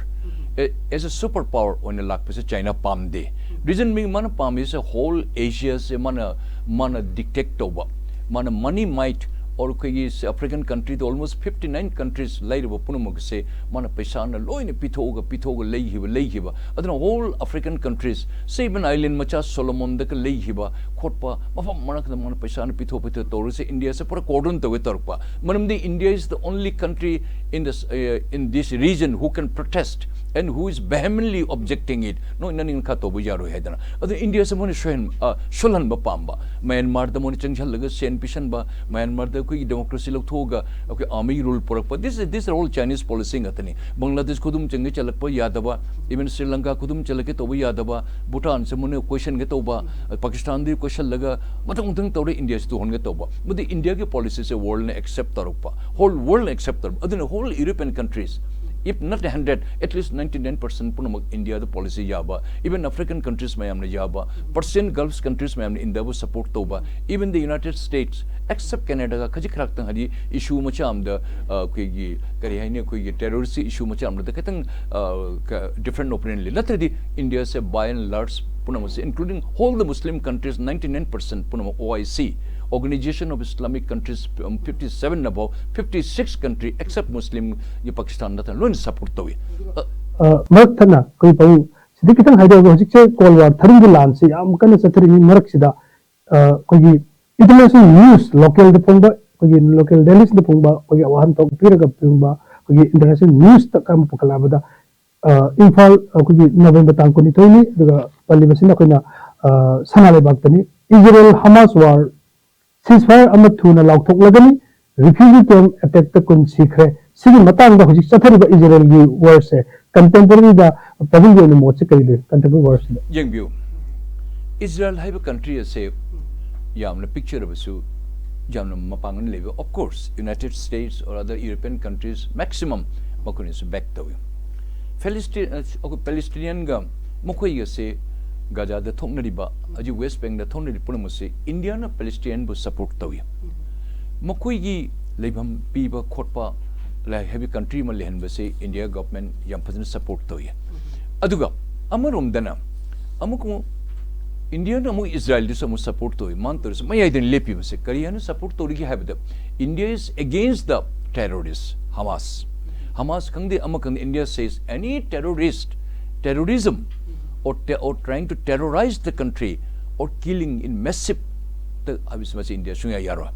as a super power ꯑꯣꯏꯅ ꯂꯥꯛꯄꯁꯦ ꯆꯥꯏꯅꯥ ꯄꯥꯝꯗꯦ꯫ ꯔꯤꯖꯟ ꯃꯤ ꯃꯥꯅ ꯄꯥꯝꯃꯤꯁꯦ ꯍꯣꯜ ꯑꯦꯁꯤꯌꯥꯁꯦ ꯃꯥꯅ, ꯃꯥꯅ ꯗꯤꯛꯇꯦꯛ ꯇꯧꯕ, ꯃꯥꯅ ꯃꯅꯤ ꯃꯥꯏꯠ ꯑꯣꯔ ꯑꯩꯈꯣꯏꯒꯤ ꯑꯐ꯭ꯔꯤꯀꯟ ꯀꯟꯇ꯭ꯔꯤꯗ almost fifty nine countries ꯂꯩꯔꯤꯕ ꯄꯨꯝꯅꯃꯛꯁꯦ ꯃꯥꯅ ꯄꯩꯁꯥꯅ ꯂꯣꯏꯅ ꯄꯤꯊꯣꯛꯑꯒ, ꯄꯤꯊꯣꯛꯑꯒ ꯂꯩꯈꯤꯕ, ꯂꯩꯈꯤꯕ꯫ ꯑꯗꯨꯅ ꯍꯣꯜ ꯑꯐ꯭ꯔꯤꯀꯟ ꯀꯟꯇ꯭ꯔꯤꯁ, ꯁꯤ ꯏꯚꯟ ꯑꯥꯏꯂꯦꯟ ꯃꯆꯥ ꯁꯣꯂꯣꯃꯣꯟꯗꯒ ꯂꯩꯈꯤꯕ ꯈꯣꯠꯄ ꯃꯐꯝ ꯃꯔꯛꯇ ꯃꯥꯅ ꯄꯩꯁꯥꯅ ꯄꯤꯊꯣꯛ ꯄꯤꯊꯣꯛ ꯇꯧꯔꯤꯁꯦ ꯏꯟꯗꯤꯌꯥꯁꯦ ꯄꯨꯔꯥ ꯀꯣꯔꯗꯟ ꯇꯧꯒꯦ ꯇꯧꯔꯛꯄ꯫ ꯃꯔꯝꯗꯤ India is the only country in this, uh, in this region who can protest and who is vehemently objecting it. ꯅꯣꯏ ꯅꯅꯤꯡ ꯈꯥ ꯇꯧꯕ ꯌꯥꯔꯣꯏ ꯍꯥꯏꯗꯅ꯫ ꯑꯗꯨ ꯏꯟꯗꯤꯌꯥꯁꯦ ꯃꯣꯏꯅ ꯁꯣꯏꯍꯟ-, ꯑ, ꯁꯣꯜꯍꯟꯕ ꯄꯥꯝꯕ꯫ ꯃ꯭ꯌꯥꯟꯃꯥꯔꯗ ꯃꯣꯏꯅ ꯆꯪꯁꯤꯜꯂꯒ ꯁꯦꯟ ꯄꯤꯁꯟꯕ, ꯃ꯭ꯌꯥꯟꯃꯥꯔꯗ ꯑꯩꯈꯣꯏꯒꯤ ꯗꯦꯃꯣꯀ꯭ꯔꯦꯁꯤ ꯂꯧꯊꯣꯛꯑꯒ ꯑꯩꯈꯣꯏ ꯑꯥꯔꯃꯤ ꯔꯨꯜ ꯄꯨꯔꯛꯄ꯫ This is, these are all Chinese policy ꯉꯥꯛꯇꯅꯤ꯫ ꯕꯪꯒ꯭ꯂꯥꯗꯦꯁ ꯈꯨꯗꯨꯝ ꯆꯪꯒꯦ ꯆꯠꯂꯛꯄ ꯌꯥꯗꯕ, ꯏꯚꯟ ꯁ꯭ꯔꯤ ꯂꯪꯀꯥ ꯈꯨꯗꯨꯝ ꯆꯠꯂꯛꯀꯦ ꯇꯧꯕ ꯌꯥꯗꯕ, ꯚꯨꯇꯥꯟꯁꯦ ꯃꯣꯏꯅ ꯀꯣꯏꯁꯟꯒꯦ ꯇꯧꯕ, ꯄꯥꯀꯤꯁꯇꯥꯟꯗꯤ ꯀꯣꯏꯁꯜꯂꯒ ꯃꯊꯪ ꯃꯊꯪ ꯇꯧꯔꯦ ꯏꯟꯗꯤꯌꯥꯁꯤ ꯇꯨꯍꯟꯒꯦ ꯇꯧꯕ꯫ ꯃꯗꯨ ꯏꯟꯗꯤꯌꯥꯒꯤ ꯄꯣꯂꯤꯁꯤꯁꯦ ꯋꯥꯔꯜꯅ ꯑꯦꯛꯁꯦꯞ ꯇꯧꯔꯛꯄ, ꯍꯣꯜ ꯋꯥꯔꯜꯅ ꯑꯦꯛꯁꯦꯞ ꯇꯧꯔꯛꯄ꯫ ꯑꯗꯨꯅ whole European countries, if not hundred, at least ninety nine percent ꯄꯨꯝꯅꯃꯛ ꯏꯟꯗꯤꯌꯥꯗ ꯄꯣꯂꯤꯁꯤ ꯌꯥꯕ, ꯏꯚꯟ ꯑꯐ꯭ꯔꯤꯀꯟ ꯀꯟꯇ꯭ꯔꯤꯁ ꯃꯌꯥꯝꯅ ꯌꯥꯕ, ꯄꯔꯁꯤꯌꯟ ꯒꯜꯐ ꯀꯟꯇ꯭ꯔꯤꯁ ꯃꯌꯥꯝꯅ ꯏꯟꯗꯤꯌꯥꯕꯨ ꯁꯄꯣꯔꯠ ꯇꯧꯕ, ꯏꯚꯟ ꯗ ꯌꯨꯅꯥꯏꯇꯦꯗ ꯁ꯭ꯇꯦꯠꯁ, ꯑꯦꯛꯁꯦꯞ ꯀꯦꯅꯦꯗꯥꯒ ꯈꯖꯤꯛ ꯈꯔꯥꯛꯇꯪ ꯍꯥꯏꯗꯤ ꯏꯁꯨ ꯃꯆꯥ ꯑꯃꯗ, ꯑ, ꯑꯩꯈꯣꯏꯒꯤ ꯀꯔꯤ ꯍꯥꯏꯅꯤ, ꯑꯩꯈꯣꯏꯒꯤ ꯇꯦꯔꯣꯔꯤꯁꯀꯤ ꯏꯁꯨ ꯃꯆꯥ ꯑꯃꯗ ꯈꯤꯇꯪ, ꯑ, ꯀ-, ꯗꯤꯐ꯭ꯔꯦꯟ ꯑꯣꯄꯤꯅꯤꯌꯟ ꯂꯩ꯫ ꯅꯠꯇ꯭ꯔꯗꯤ ꯏꯟꯗꯤꯌꯥꯁꯦ by and large ꯄꯨꯝꯅꯃꯛꯁꯦ, including all the Muslim countries, ninety nine percent ꯄꯨꯝꯅꯃꯛ, O I C, Organization of Islamic Countries, um, fifty seven ꯅꯐꯥꯎ, fifty six country except Muslim ꯒꯤ Pakistan ꯅꯠꯇꯅ ꯂꯣꯏꯅ support ꯇꯧꯏ꯫ ꯑ, ꯑ, ꯃꯔꯛ ꯊꯠꯅ ꯑꯩꯈꯣꯏ ꯄꯥꯕꯨꯡ ꯁꯤꯗꯤ ꯈꯤꯇꯪ ꯍꯥꯏꯗꯣꯛꯑꯒ, ꯍꯧꯖꯤꯛꯁꯦ Cold War ꯊꯥꯔꯤꯡꯒꯤ ꯂꯥꯟꯁꯤ ꯌꯥꯝ ꯀꯟꯅ ꯆꯠꯊꯔꯤꯉꯩ ꯃꯔꯛꯁꯤꯗ, ꯑ, ꯑꯩꯈꯣꯏꯒꯤ international news, local ꯗ ꯐꯣꯡꯕ, ꯑꯩꯈꯣꯏꯒꯤ local dailies ꯗ ꯐꯣꯡꯕ, ꯑꯩꯈꯣꯏꯒꯤ ꯋꯥꯍꯟꯊꯣꯛ ꯄꯤꯔꯒ ꯐꯣꯡꯕ, ꯑꯩꯈꯣꯏꯒꯤ international news ꯇ ꯀꯔꯝꯕ ꯄꯨꯈꯠꯂꯛꯑꯕꯗ, ꯑ, ꯏꯝꯐꯥꯜ, ꯑꯩꯈꯣꯏꯒꯤ November ꯇꯥꯡ ꯀꯨꯟꯅꯤꯊꯣꯏꯅꯤ, ꯑꯗꯨꯒ ꯄꯜꯂꯤꯕꯁꯤꯅ ꯑꯩꯈꯣꯏꯅ, ꯑ, ꯁꯅꯥ ꯂꯩꯕꯥꯛꯇꯅꯤ꯫ Israel Hamas war ceasefire ꯑꯃ ꯊꯨꯅ ꯂꯥꯎꯊꯣꯛꯂꯒꯅꯤ, refugee camp attack ꯇ ꯀꯨꯟ ꯁꯤꯈ꯭ꯔꯦ꯫ ꯁꯤꯒꯤ ꯃꯇꯥꯡꯗ ꯍꯧꯖꯤꯛ ꯆꯠꯊꯔꯤꯕ ꯏꯖꯔꯦꯜꯒꯤ war ꯁꯦ, contemporary ꯗ ꯄꯥꯕꯨꯡꯒꯤ ꯑꯣꯏꯅ ꯃꯣꯠꯁꯦ ꯀꯔꯤ ꯂꯩ contemporary war ꯁꯤꯗ? ꯌꯦꯡꯕꯤꯌꯨ, ꯏꯖꯔꯦꯜ ꯍꯥꯏꯕ country ꯑꯁꯦ ꯌꯥꯝꯅ ꯄꯤꯛꯆꯔꯕꯁꯨ ꯌꯥꯝꯅ ꯃꯄꯥꯡꯒꯜ ꯂꯩꯕ, of course, United States or other European countries maximum ꯃꯈꯣꯏꯅꯁꯨ back ꯇꯧꯏ꯫ ꯐꯦꯂꯤꯁꯇꯤ-, ꯑ, ꯑꯩꯈꯣꯏ ꯄꯦꯂꯤꯁꯇꯤꯅꯤꯌꯟꯒ ꯃꯈꯣꯏꯒꯁꯦ ꯒꯥꯖꯥꯗ ꯊꯣꯛꯅꯔꯤꯕ, ꯍꯧꯖꯤꯛ West Bank ꯗ ꯊꯣꯛꯅꯔꯤꯕ ꯄꯨꯝꯅꯃꯛꯁꯦ ꯏꯟꯗꯤꯌꯥꯅ ꯄꯦꯂꯤꯁꯇꯤꯅꯤꯌꯟꯕꯨ support ꯇꯧꯏ꯫ ꯃꯈꯣꯏꯒꯤ ꯂꯩꯐꯝ ꯄꯤꯕ ꯈꯣꯠꯄ, ꯂꯥꯏꯛ, ꯍꯥꯏꯕꯗꯤ country ꯑꯃ ꯂꯩꯍꯟꯕꯁꯦ ꯏꯟꯗꯤꯌꯥ government ꯌꯥꯝ ꯐꯖꯅ support ꯇꯧꯏ꯫ ꯑꯗꯨꯒ ꯑꯃꯔꯣꯝꯗꯅ ꯑꯃꯨꯛ, ꯑꯃꯨꯛ ꯏꯟꯗꯤꯌꯥꯅ ꯑꯃꯨꯛ ꯏꯖꯔꯦꯜꯗꯁꯨ ꯑꯃꯨꯛ support ꯇꯧꯏ꯫ ꯃꯥꯅ ꯇꯧꯔꯤꯁꯦ ꯃꯌꯥꯏꯗꯅ ꯂꯦꯞꯄꯤꯕꯁꯦ꯫ ꯀꯔꯤ ꯍꯥꯏꯅ support ꯇꯧꯔꯤꯒꯦ ꯍꯥꯏꯕꯗ, India is against the terrorist Hamas꯫ Hamas ꯈꯪꯗꯦ, ꯑꯃ ꯈꯪꯗꯦ, India says any terrorist, terrorism or te-, or trying to terrorize the country or killing in massive ꯇ ꯍꯥꯏꯕꯁꯤ ꯃꯁꯤ ꯏꯟꯗꯤꯌꯥ ꯁꯨꯡꯌꯥ ꯌꯥꯔꯣꯏ꯫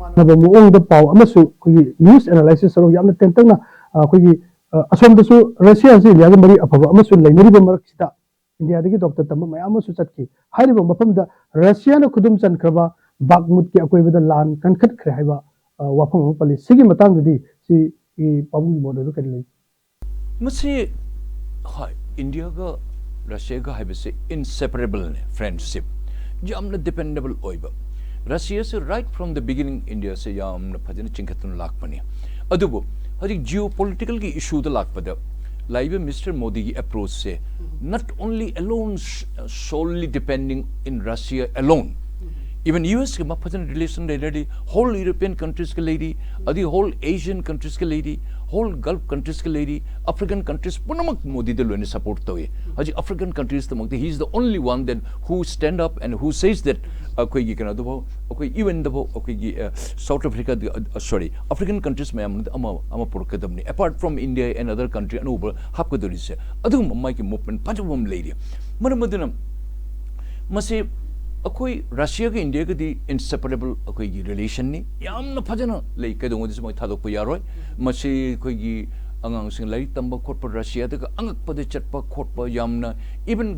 ꯃꯥꯟꯅꯕ ꯃꯑꯣꯡꯗ ꯄꯥꯎ ꯑꯃꯁꯨ ꯑꯩꯈꯣꯏꯒꯤ news analysis ꯁꯔꯨꯛ ꯌꯥꯝꯅ ꯇꯦꯟꯇꯛꯅ, ꯑ, ꯑꯩꯈꯣꯏꯒꯤ, ꯑ, ꯑꯁꯣꯝꯗꯁꯨ ꯔꯁꯤꯌꯥꯁꯤ ꯏꯟꯗꯤꯌꯥꯒ ꯃꯔꯤ ꯑꯐꯕ ꯑꯃꯁꯨ ꯂꯩꯅꯔꯤꯕ ꯃꯔꯛꯁꯤꯗ, ꯏꯟꯗꯤꯌꯥꯗꯒꯤ ꯗꯣꯛꯇꯔ ꯇꯝꯕ ꯃꯌꯥꯝ ꯑꯃꯁꯨ ꯆꯠꯈꯤ꯫ ꯍꯥꯏꯔꯤꯕ ꯃꯐꯝꯗ ꯔꯁꯤꯌꯥꯅ ꯈꯨꯗꯨꯝ ꯆꯟꯈ꯭ꯔꯕ ꯕꯥꯛꯃꯨꯠꯀꯤ ꯑꯀꯣꯏꯕꯗ ꯂꯥꯟ ꯀꯟꯈꯠꯈ꯭ꯔꯦ ꯍꯥꯏꯕ, ꯑ, ꯋꯥꯐꯝ ꯑꯃ ꯄꯜꯂꯤ꯫ ꯁꯤꯒꯤ ꯃꯇꯥꯡꯗꯗꯤ ꯁꯤ, ꯏ, ꯄꯥꯕꯨꯡꯒꯤ ꯃꯣꯠ ꯑꯣꯏꯕ ꯀꯔꯤ ꯂꯩ? ꯃꯁꯤ, ꯍꯣꯏ, ꯏꯟꯗꯤꯌꯥꯒ ꯔꯁꯤꯌꯥꯒ ꯍꯥꯏꯕꯁꯤ inseparable ꯅꯦ, friendship꯫ ꯌꯥꯝꯅ dependable ꯑꯣꯏꯕ꯫ ꯔꯁꯤꯌꯥꯁꯤ right from the beginning ꯏꯟꯗꯤꯌꯥꯁꯤ ꯌꯥꯝꯅ ꯐꯖꯅ ꯆꯤꯡꯈꯠꯇꯨꯅ ꯂꯥꯛꯄꯅꯤ꯫ ꯑꯗꯨꯕꯨ ꯍꯧꯖꯤꯛ geopolitical ꯒꯤ issue ꯗ ꯂꯥꯛꯄꯗ, ꯂꯥꯛꯏꯕ ꯃꯤꯁꯇꯔ ꯃꯣꯗꯤꯒꯤ approach say, not only alone, solely depending in Russia alone, Even U S ꯀ ꯃꯥ ꯐꯖꯅ relation ꯂꯩꯅꯔꯤ, whole European countries ꯀ ꯂꯩꯔꯤ, ꯑꯗꯨꯒ whole Asian countries ꯀ ꯂꯩꯔꯤ, whole Gulf countries ꯀ ꯂꯩꯔꯤ, African countries ꯄꯨꯝꯅꯃꯛ ꯃꯣꯗꯤꯗ ꯂꯣꯏꯅ support ꯇꯧꯏ꯫ ꯍꯧꯖꯤꯛ African countries ꯇꯃꯛꯇ he is the only one that who stand up and who says that ꯑꯩꯈꯣꯏꯒꯤ ꯀꯩꯅꯣꯗꯐꯥꯎ, ꯑꯩꯈꯣꯏ U N ꯗꯐꯥꯎ, ꯑꯩꯈꯣꯏꯒꯤ South Africa, sorry, African countries ꯃꯌꯥꯝ ꯑꯃ ꯑꯃ ꯄꯨꯔꯛꯀꯗꯕꯅꯤ, apart from India and other country ꯑꯅꯧꯕ ꯍꯥꯞꯀꯗꯧꯔꯤꯁꯦ꯫ ꯑꯗꯨꯒꯨꯝꯕ ꯃꯥꯒꯤ movement ꯐꯖꯕ ꯑꯃ ꯂꯩꯔꯤ꯫ ꯃꯔꯝ ꯑꯗꯨꯅ ꯃꯁꯤ ꯑꯩꯈꯣꯏ ꯔꯁꯤꯌꯥꯒ ꯏꯟꯗꯤꯌꯥꯒꯗꯤ inseparable ꯑꯩꯈꯣꯏꯒꯤ relationꯅꯤ, ꯌꯥꯝꯅ ꯐꯖꯅ ꯂꯩ, ꯀꯩꯗꯧꯉꯩꯗꯁꯨ ꯃꯣꯏ ꯊꯥꯗꯣꯛꯄ ꯌꯥꯔꯣꯏ꯫ ꯃꯁꯤ ꯑꯩꯈꯣꯏꯒꯤ ꯑꯉꯥꯡꯁꯤꯡ ꯂꯥꯏꯔꯤꯛ ꯇꯝꯕ ꯈꯣꯠꯄ, ꯔꯁꯤꯌꯥꯗꯒ ꯑꯉꯛꯄꯗ ꯆꯠꯄ ꯈꯣꯠꯄ, ꯌꯥꯝꯅ even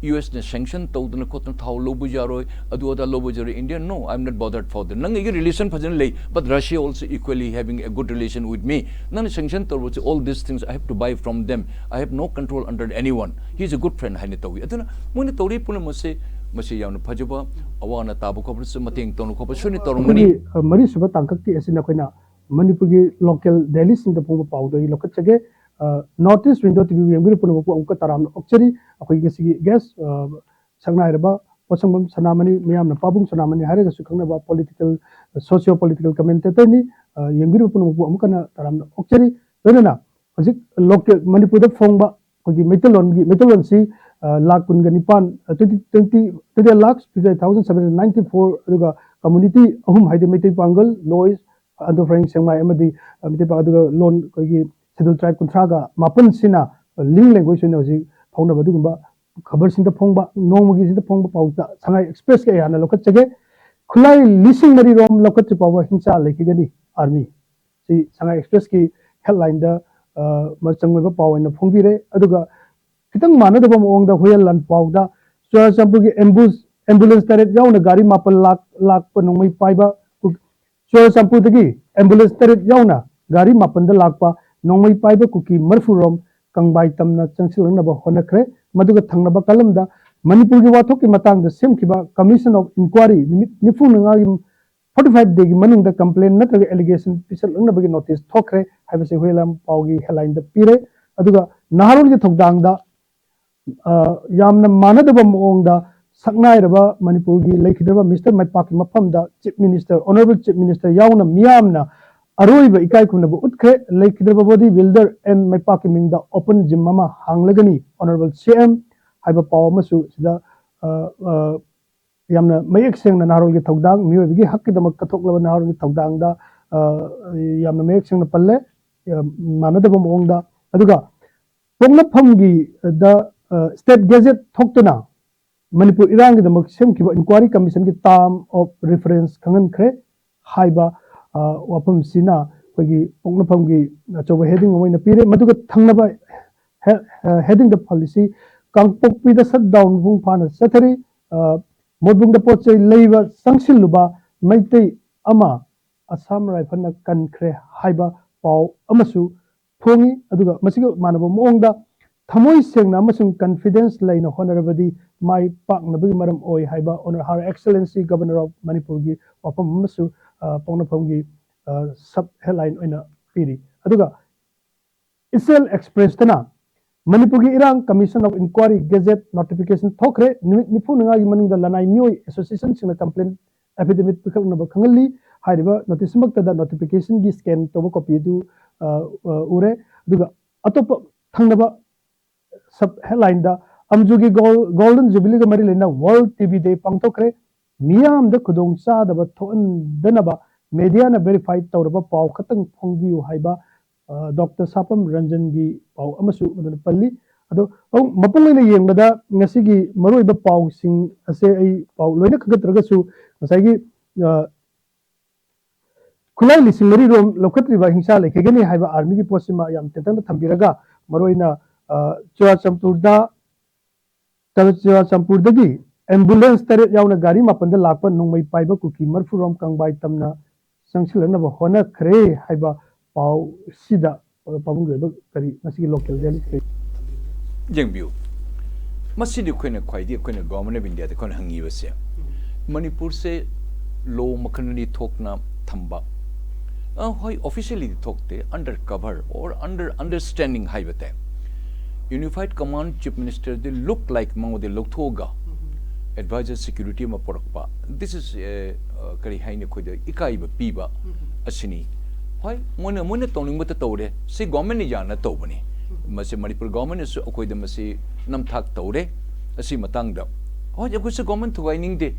U S ꯅ sanction ꯇꯧꯗꯅ ꯈꯣꯠꯇꯅ ꯊꯥꯎ ꯂꯧꯕ ꯌꯥꯔꯣꯏ, ꯑꯗꯨ ꯑꯗꯥ ꯂꯧꯕ ꯌꯥꯔꯣꯏ꯫ India, no, I am not bothered for that. ꯅꯪ ꯑꯩꯒ relation ꯐꯖꯅ ꯂꯩ, but Russia also equally having a good relation with me. ꯅꯪꯅ sanction ꯇꯧꯔꯕꯁꯨ, all these things I have to buy from them. I have no control under anyone. He is a good friend ꯍꯥꯏꯅ ꯇꯧꯏ꯫ ꯑꯗꯨꯅ ꯃꯣꯏꯅ ꯇꯧꯔꯤ ꯄꯨꯝꯅꯃꯛꯁꯦ, ꯃꯁꯤ ꯌꯥꯝꯅ ꯐꯖꯕ ꯑꯋꯥ ꯑꯅꯥ ꯇꯥꯕ ꯈꯣꯠꯄꯗꯁꯨ ꯃꯇꯦꯡ ꯇꯧꯅ ꯈꯣꯠꯄ ꯁꯣꯏꯅ ꯇꯧꯔꯝꯒꯅꯤ꯫ ꯑꯩꯈꯣꯏꯒꯤ, ꯑ, ꯃꯔꯤꯁꯨꯕ ꯇꯥꯡꯀꯛꯀꯤ ꯑꯁꯤꯅ ꯑꯩꯈꯣꯏꯅ ꯃꯅꯤꯄꯨꯔꯒꯤ local dailyꯁꯤꯡꯗ ꯐꯣꯡꯕ ꯄꯥꯎꯗꯣ ꯑꯩ ꯂꯧꯈꯠꯆꯒꯦ꯫ ꯑ, North East Window T V ꯌꯦꯡꯕꯤꯔꯤꯕ ꯄꯨꯝꯅꯃꯛꯄꯨ ꯑꯃꯨꯛꯀ ꯇꯔꯥꯝꯅ ꯑꯣꯛꯆꯔꯤ꯫ ꯑꯩꯈꯣꯏꯒꯤ ꯉꯁꯤꯒꯤ guest, ꯑ, ꯁꯛꯅꯥꯏꯔꯕ ꯄꯣꯠꯁꯪꯕꯝ ꯁꯅꯥꯃꯅꯤ, ꯃꯤꯌꯥꯝꯅ ꯄꯥꯕꯨꯡ ꯁꯅꯥꯃꯅꯤ ꯍꯥꯏꯔꯒꯁꯨ ꯈꯪꯅꯕ political, socio political commentatorꯅꯤ꯫ ꯑ, ꯌꯦꯡꯕꯤꯔꯤꯕ ꯄꯨꯝꯅꯃꯛꯄꯨ ꯑꯃꯨꯛ ꯍꯟꯅ ꯇꯔꯥꯝꯅ ꯑꯣꯛꯆꯔꯤ꯫ ꯂꯣꯏꯅꯅ ꯍꯧꯖꯤꯛ local ꯃꯅꯤꯄꯨꯔꯗ ꯐꯣꯡꯕ ꯑꯩꯈꯣꯏꯒꯤ ꯃꯩꯇꯩꯂꯣꯟꯒꯤ, ꯃꯩꯇꯩꯂꯣꯟꯁꯤ, ꯑ, ꯂꯥꯈ ꯀꯨꯟꯒ ꯅꯤꯄꯥꯟ, ꯑ, twenty, twenty, twenty lakh fifty-eight thousand seven hundred ninety-four, ꯑꯗꯨꯒ community ꯑꯍꯨꯝ ꯍꯥꯏꯗꯤ ꯃꯩꯇꯩ ꯄꯥꯡꯒꯜ, ꯂꯣꯏ, ꯑꯟꯗꯣ ꯐ꯭ꯔꯦꯡ ꯁꯦꯡꯃꯥꯏ ꯑꯃꯗꯤ, ꯑ, ꯃꯩꯇꯩ ꯄꯥꯡꯒꯜ, ꯑꯗꯨꯒ ꯂꯣꯟ ꯑꯩꯈꯣꯏꯒꯤ Scheduled Tribe ꯀꯨꯟꯊ꯭ꯔꯥꯒ ꯃꯥꯄꯟꯁꯤꯅ, ꯑ, link language ꯑꯣꯏꯅ ꯍꯧꯖꯤꯛ ꯐꯥꯎꯅꯕ ꯑꯗꯨꯒꯨꯝꯕ ꯈꯕꯔꯁꯤꯡꯗ ꯐꯣꯡꯕ, ꯅꯣꯡꯃꯒꯤ ꯁꯤꯗ ꯐꯣꯡꯕ ꯄꯥꯎꯇ ꯁꯉꯥꯏ Expressꯀꯤ ꯑꯩꯍꯥꯛꯅ ꯂꯧꯈꯠꯆꯒꯦ꯫ ꯈꯨꯠꯂꯥꯏ ꯂꯤꯁꯤꯡ ꯃꯔꯤ ꯔꯣꯝ ꯂꯧꯈꯠꯇ꯭ꯔꯤ ꯐꯥꯎꯕ ꯍꯤꯡꯁꯥ ꯂꯩꯈꯤꯒꯅꯤ, army꯫ ꯁꯤ ꯁꯉꯥꯏ Expressꯀꯤ headlineꯗ, ꯑ, ꯃꯆꯪ ꯑꯣꯏꯕ ꯄꯥꯎ ꯑꯣꯏꯅ ꯐꯣꯡꯕꯤꯔꯦ꯫ ꯑꯗꯨꯒ ꯈꯤꯇꯪ ꯃꯥꯟꯅꯗꯕ ꯃꯑꯣꯡꯗ ꯍꯨꯏꯌꯦꯟ ꯂꯥꯟꯄꯥꯎꯗ ꯆꯨꯔꯥꯆꯥꯟꯄꯨꯔꯒꯤ ambulance, ambulance ꯇꯔꯦꯠ ꯌꯥꯎꯅ ꯒꯥꯔꯤ ꯃꯥꯄꯜ ꯂꯥꯛ-, ꯂꯥꯛꯄ ꯅꯣꯡꯃꯩ ꯄꯥꯏꯕ ꯀꯨ-, ꯆꯨꯔꯥꯆꯥꯟꯄꯨꯔꯗꯒꯤ ambulance ꯇꯔꯦꯠ ꯌꯥꯎꯅ ꯒꯥꯔꯤ ꯃꯥꯄꯟꯗ ꯂꯥꯛꯄ ꯅꯣꯡꯃꯩ ꯄꯥꯏꯕ ꯀꯨꯀꯤ ꯃꯔꯤꯐꯨ ꯔꯣꯝ ꯀꯪꯕꯥꯏ ꯇꯝꯅ ꯆꯪꯁꯤꯜꯂꯛꯅꯕ ꯍꯣꯠꯅꯈ꯭ꯔꯦ꯫ ꯃꯗꯨꯒ ꯊꯪꯅꯕ ꯀꯂꯝꯗ ꯃꯅꯤꯄꯨꯔꯒꯤ ꯋꯥꯊꯣꯛꯀꯤ ꯃꯇꯥꯡꯗ ꯁꯦꯝꯈꯤꯕ Commission of Inquiry ꯅꯨꯃꯤꯠ ꯅꯤꯐꯨ ꯃꯉꯥꯒꯤ forty five dayꯒꯤ ꯃꯅꯨꯡꯗ complaint ꯅꯠꯇ꯭ꯔꯒ allegation ꯄꯤꯁꯜꯂꯛꯅꯕꯒꯤ notice ꯊꯣꯛꯈ꯭ꯔꯦ ꯍꯥꯏꯕꯁꯤ ꯍꯨꯏꯌꯦꯟ ꯂꯥꯟꯄꯥꯎꯒꯤ headlineꯗ ꯄꯤꯔꯦ꯫ ꯑꯗꯨꯒ ꯅꯍꯥꯔꯣꯜꯒꯤ ꯊꯧꯗꯥꯡꯗ, ꯑ, ꯌꯥꯝꯅ ꯃꯥꯟꯅꯗꯕ ꯃꯑꯣꯡꯗ ꯁꯛꯅꯥꯏꯔꯕ ꯃꯅꯤꯄꯨꯔꯒꯤ ꯂꯩꯈꯤꯗ꯭ꯔꯕ ꯃꯤꯁꯇꯔ ꯃꯥꯏꯄꯥꯛꯀꯤ ꯃꯐꯝꯗ Chief Minister, Honourable Chief Minister ꯌꯥꯎꯅ ꯃꯤꯌꯥꯝꯅ ꯑꯔꯣꯏꯕ ꯏꯀꯥꯏ ꯈꯨꯝꯅꯕ ꯎꯠꯈ꯭ꯔꯦ꯫ ꯂꯩꯈꯤꯗ꯭ꯔꯕ body builder and ꯃꯥꯏꯄꯥꯛꯀꯤ ꯃꯤꯡꯗ open gym ꯑꯃ ꯍꯥꯡꯂꯒꯅꯤ, Honourable C M ꯍꯥꯏꯕ ꯄꯥꯎ ꯑꯃꯁꯨ ꯁꯤꯗ, ꯑ, ꯑ, ꯌꯥꯝꯅ ꯃꯌꯦꯛ ꯁꯦꯡꯅ ꯅꯍꯥꯔꯣꯜꯒꯤ ꯊꯧꯗꯥꯡ, ꯃꯤꯑꯣꯏꯕꯒꯤ ꯍꯛꯀꯤꯗꯃꯛ ꯀꯠꯊꯣꯛꯂꯕ ꯅꯍꯥꯔꯣꯜꯒꯤ ꯊꯧꯗꯥꯡꯗ, ꯑ, ꯌꯥꯝꯅ ꯃꯌꯦꯛ ꯁꯦꯡꯅ ꯄꯜꯂꯦ, ꯑ, ꯃꯥꯟꯅꯗꯕ ꯃꯑꯣꯡꯗ꯫ ꯑꯗꯨꯒ ꯄꯣꯛꯅꯐꯝꯒꯤ, ꯑ, ꯗ, ꯑ, state gazette ꯊꯣꯛꯇꯨꯅ ꯃꯅꯤꯄꯨꯔ ꯏꯔꯥꯡꯒꯤꯗꯃꯛ ꯁꯦꯝꯈꯤꯕ inquiry commissionꯒꯤ term of reference ꯈꯪꯍꯟꯈ꯭ꯔꯦ ꯍꯥꯏꯕ, ꯑ, ꯋꯥꯐꯝꯁꯤꯅ ꯑꯩꯈꯣꯏꯒꯤ ꯄꯣꯛꯅꯐꯝꯒꯤ ꯑꯆꯧꯕ heading ꯑꯃ ꯑꯣꯏꯅ ꯄꯤꯔꯦ꯫ ꯃꯗꯨꯒ ꯊꯪꯅꯕ ꯍꯦ-, ꯑ, headingꯗ ꯄꯜꯂꯤꯁꯤ, ꯀꯥꯡꯄꯣꯛꯄꯤꯗ shutdown ꯃꯄꯨꯡ ꯐꯥꯅ ꯆꯠꯊꯔꯤ꯫ ꯑ, ꯃꯣꯠꯕꯨꯡꯗ ꯄꯣꯠ ꯆꯩ ꯂꯩꯕ ꯆꯪꯁꯤꯜꯂꯨꯕ ꯃꯩꯇꯩ ꯑꯃ ꯑꯁꯥꯝ ꯔꯥꯏꯐꯜꯅ ꯀꯟꯈ꯭ꯔꯦ ꯍꯥꯏꯕ ꯄꯥꯎ ꯑꯃꯁꯨ ꯐꯣꯡꯉꯤ꯫ ꯑꯗꯨꯒ ꯃꯁꯤꯒ ꯃꯥꯟꯅꯕ ꯃꯑꯣꯡꯗ ꯊꯃꯣꯏ ꯁꯦꯡꯅ ꯑꯃꯁꯨꯡ confidence ꯂꯩꯅ ꯍꯣꯠꯅꯔꯕꯗꯤ ꯃꯥꯏ ꯄꯥꯛꯅꯕꯒꯤ ꯃꯔꯝ ꯑꯣꯏ ꯍꯥꯏꯕ Honour-, Her Excellency Governor of ꯃꯅꯤꯄꯨꯔꯒꯤ ꯋꯥꯐꯝ ꯑꯃꯁꯨ, ꯑ, ꯄꯣꯛꯅꯐꯝꯒꯤ, ꯑ, sub headline ꯑꯣꯏꯅ ꯄꯤꯔꯤ꯫ ꯑꯗꯨꯒ Ichel Expressꯇꯅ ꯃꯅꯤꯄꯨꯔꯒꯤ ꯏꯔꯥꯡ Commission of Inquiry gazette notification ꯊꯣꯛꯈ꯭ꯔꯦ꯫ ꯅꯨꯃꯤꯠ ꯅꯤꯐꯨ ꯃꯉꯥꯒꯤ ꯃꯅꯨꯡꯗ ꯂꯅꯥꯏ ꯃꯤꯑꯣꯏ associationꯁꯤꯡꯅ complaint affidavit ꯄꯤꯈꯠꯅꯕ ꯈꯪꯍꯜꯂꯤ꯫ ꯍꯥꯏꯔꯤꯕ noticeꯃꯛꯇꯗ notificationꯒꯤ scan ꯇꯧꯕ copy ꯑꯗꯨ, ꯑ, ꯑ, ꯎꯔꯦ꯫ ꯑꯗꯨꯒ ꯑꯇꯣꯞꯄ ꯊꯪꯅꯕ sub headlineꯗ ꯑꯝꯖꯨꯒꯤ Gol-, Golden Jubileeꯒ ꯃꯔꯤ ꯂꯩꯅꯅ World T B Day ꯄꯥꯡꯊꯣꯛꯈ꯭ꯔꯦ꯫ ꯃꯤꯌꯥꯝꯗ ꯈꯨꯗꯣꯡ ꯆꯥꯗꯕ ꯊꯣꯛꯍꯟꯗꯅꯕ mediaꯅ verify ꯇꯧꯔꯕ ꯄꯥꯎ ꯈꯛꯇꯪ ꯐꯣꯡꯕꯤꯌꯨ ꯍꯥꯏꯕ, ꯑ, ꯗꯣꯛꯇꯔ ꯁꯥꯄꯝ ꯔꯟꯖꯟꯒꯤ ꯄꯥꯎ ꯑꯃꯁꯨ ꯃꯗꯨꯅ ꯄꯜꯂꯤ꯫ ꯑꯗꯣ ꯃꯄꯨꯡ ꯑꯣꯏꯅ ꯌꯦꯡꯕꯗ ꯉꯁꯤꯒꯤ ꯃꯔꯨꯑꯣꯏꯕ ꯄꯥꯎꯁꯤꯡ ꯑꯁꯦ ꯑꯩ ꯄꯥꯎ ꯂꯣꯏꯅ ꯈꯟꯒꯠꯇ꯭ꯔꯒꯁꯨ ꯉꯁꯥꯏꯒꯤ, ꯑ, ꯈꯨꯠꯂꯥꯏ ꯂꯤꯁꯤꯡ ꯃꯔꯤ ꯔꯣꯝ ꯂꯧꯈꯠꯇ꯭ꯔꯤꯕ ꯍꯤꯡꯁꯥ ꯂꯩꯈꯤꯒꯅꯤ ꯍꯥꯏꯕ armyꯒꯤ ꯄꯣꯠꯁꯤꯃ ꯌꯥꯝ ꯇꯦꯟꯇꯛꯅ ꯊꯝꯕꯤꯔꯒ, ꯃꯔꯨꯑꯣꯏꯅ, ꯑ, ꯆꯨꯔꯥꯆꯥꯟꯄꯨꯔꯗ, ꯆꯨꯔꯥꯆꯥꯟꯄꯨꯔꯗꯒꯤ ambulance ꯇꯔꯦꯠ ꯌꯥꯎꯅ ꯒꯥꯔꯤ ꯃꯥꯄꯟꯗ ꯂꯥꯛꯄ ꯅꯣꯡꯃꯩ ꯄꯥꯏꯕ ꯀꯨꯀꯤ ꯃꯔꯐꯨ ꯔꯣꯝ ꯀꯪꯕꯥꯏ ꯇꯝꯅ ꯆꯪꯁꯤꯜꯂꯛꯅꯕ ꯍꯣꯠꯅꯈ꯭ꯔꯦ ꯍꯥꯏꯕ ꯄꯥꯎꯁꯤꯗ, ꯑ, ꯄꯥꯕꯨꯡꯒꯤ ꯑꯣꯏꯕ ꯀꯔꯤ ꯃꯁꯤꯒꯤ local daily ꯀꯔꯤ? ꯌꯦꯡꯕꯤꯌꯨ, ꯃꯁꯤꯗꯤ ꯑꯩꯈꯣꯏꯅ ꯈ꯭ꯋꯥꯏꯗꯒꯤ, ꯑꯩꯈꯣꯏꯅ Government of Indiaꯗ ꯑꯩꯈꯣꯏꯅ ꯍꯪꯉꯤꯕꯁꯦ, ꯃꯅꯤꯄꯨꯔꯁꯦ law ꯃꯈꯜ ꯑꯅꯤ ꯊꯣꯛꯅ ꯊꯝꯕ, ꯑ, ꯍꯣꯏ, officiallyꯗꯤ ꯊꯣꯛꯇꯦ, under cover or under understanding ꯍꯥꯏꯕ ꯇꯥꯏ꯫ Unified Command Chief Ministerꯗꯤ look like ꯃꯉꯣꯟꯗ ꯂꯧꯊꯣꯛꯑꯒ ꯑꯦꯗꯚꯥꯏꯖꯔ ꯁꯦꯀ꯭ꯌꯨꯔꯤꯇꯤ ꯑꯃ ꯄꯨꯔꯛꯄ, this is, ꯑ, ꯑ, ꯀꯔꯤ ꯍꯥꯏꯅꯤ, ꯑꯩꯈꯣꯏꯗ ꯏꯀꯥꯏꯕ ꯄꯤꯕ ꯑꯁꯤꯅꯤ꯫ ꯍꯣꯏ, ꯃꯣꯏꯅ, ꯃꯣꯏꯅ ꯇꯧꯅꯤꯡꯕꯇ ꯇꯧꯔꯦ, ꯁꯤ ꯒꯣꯔꯃꯦꯟꯅ ꯌꯥꯅ ꯇꯧꯕꯅꯤ꯫ ꯃꯁꯤ ꯃꯅꯤꯄꯨꯔ ꯒꯣꯔꯃꯦꯟꯅꯁꯨ ꯑꯩꯈꯣꯏꯗ ꯃꯁꯤ ꯅꯝꯊꯥꯛ ꯇꯧꯔꯦ꯫ ꯑꯁꯤ ꯃꯇꯥꯡꯗ ꯍꯣꯏ, ꯑꯩꯈꯣꯏꯁꯨ ꯒꯣꯔꯃꯦꯟ ꯊꯨꯒꯥꯏꯅꯤꯡꯗꯦ꯫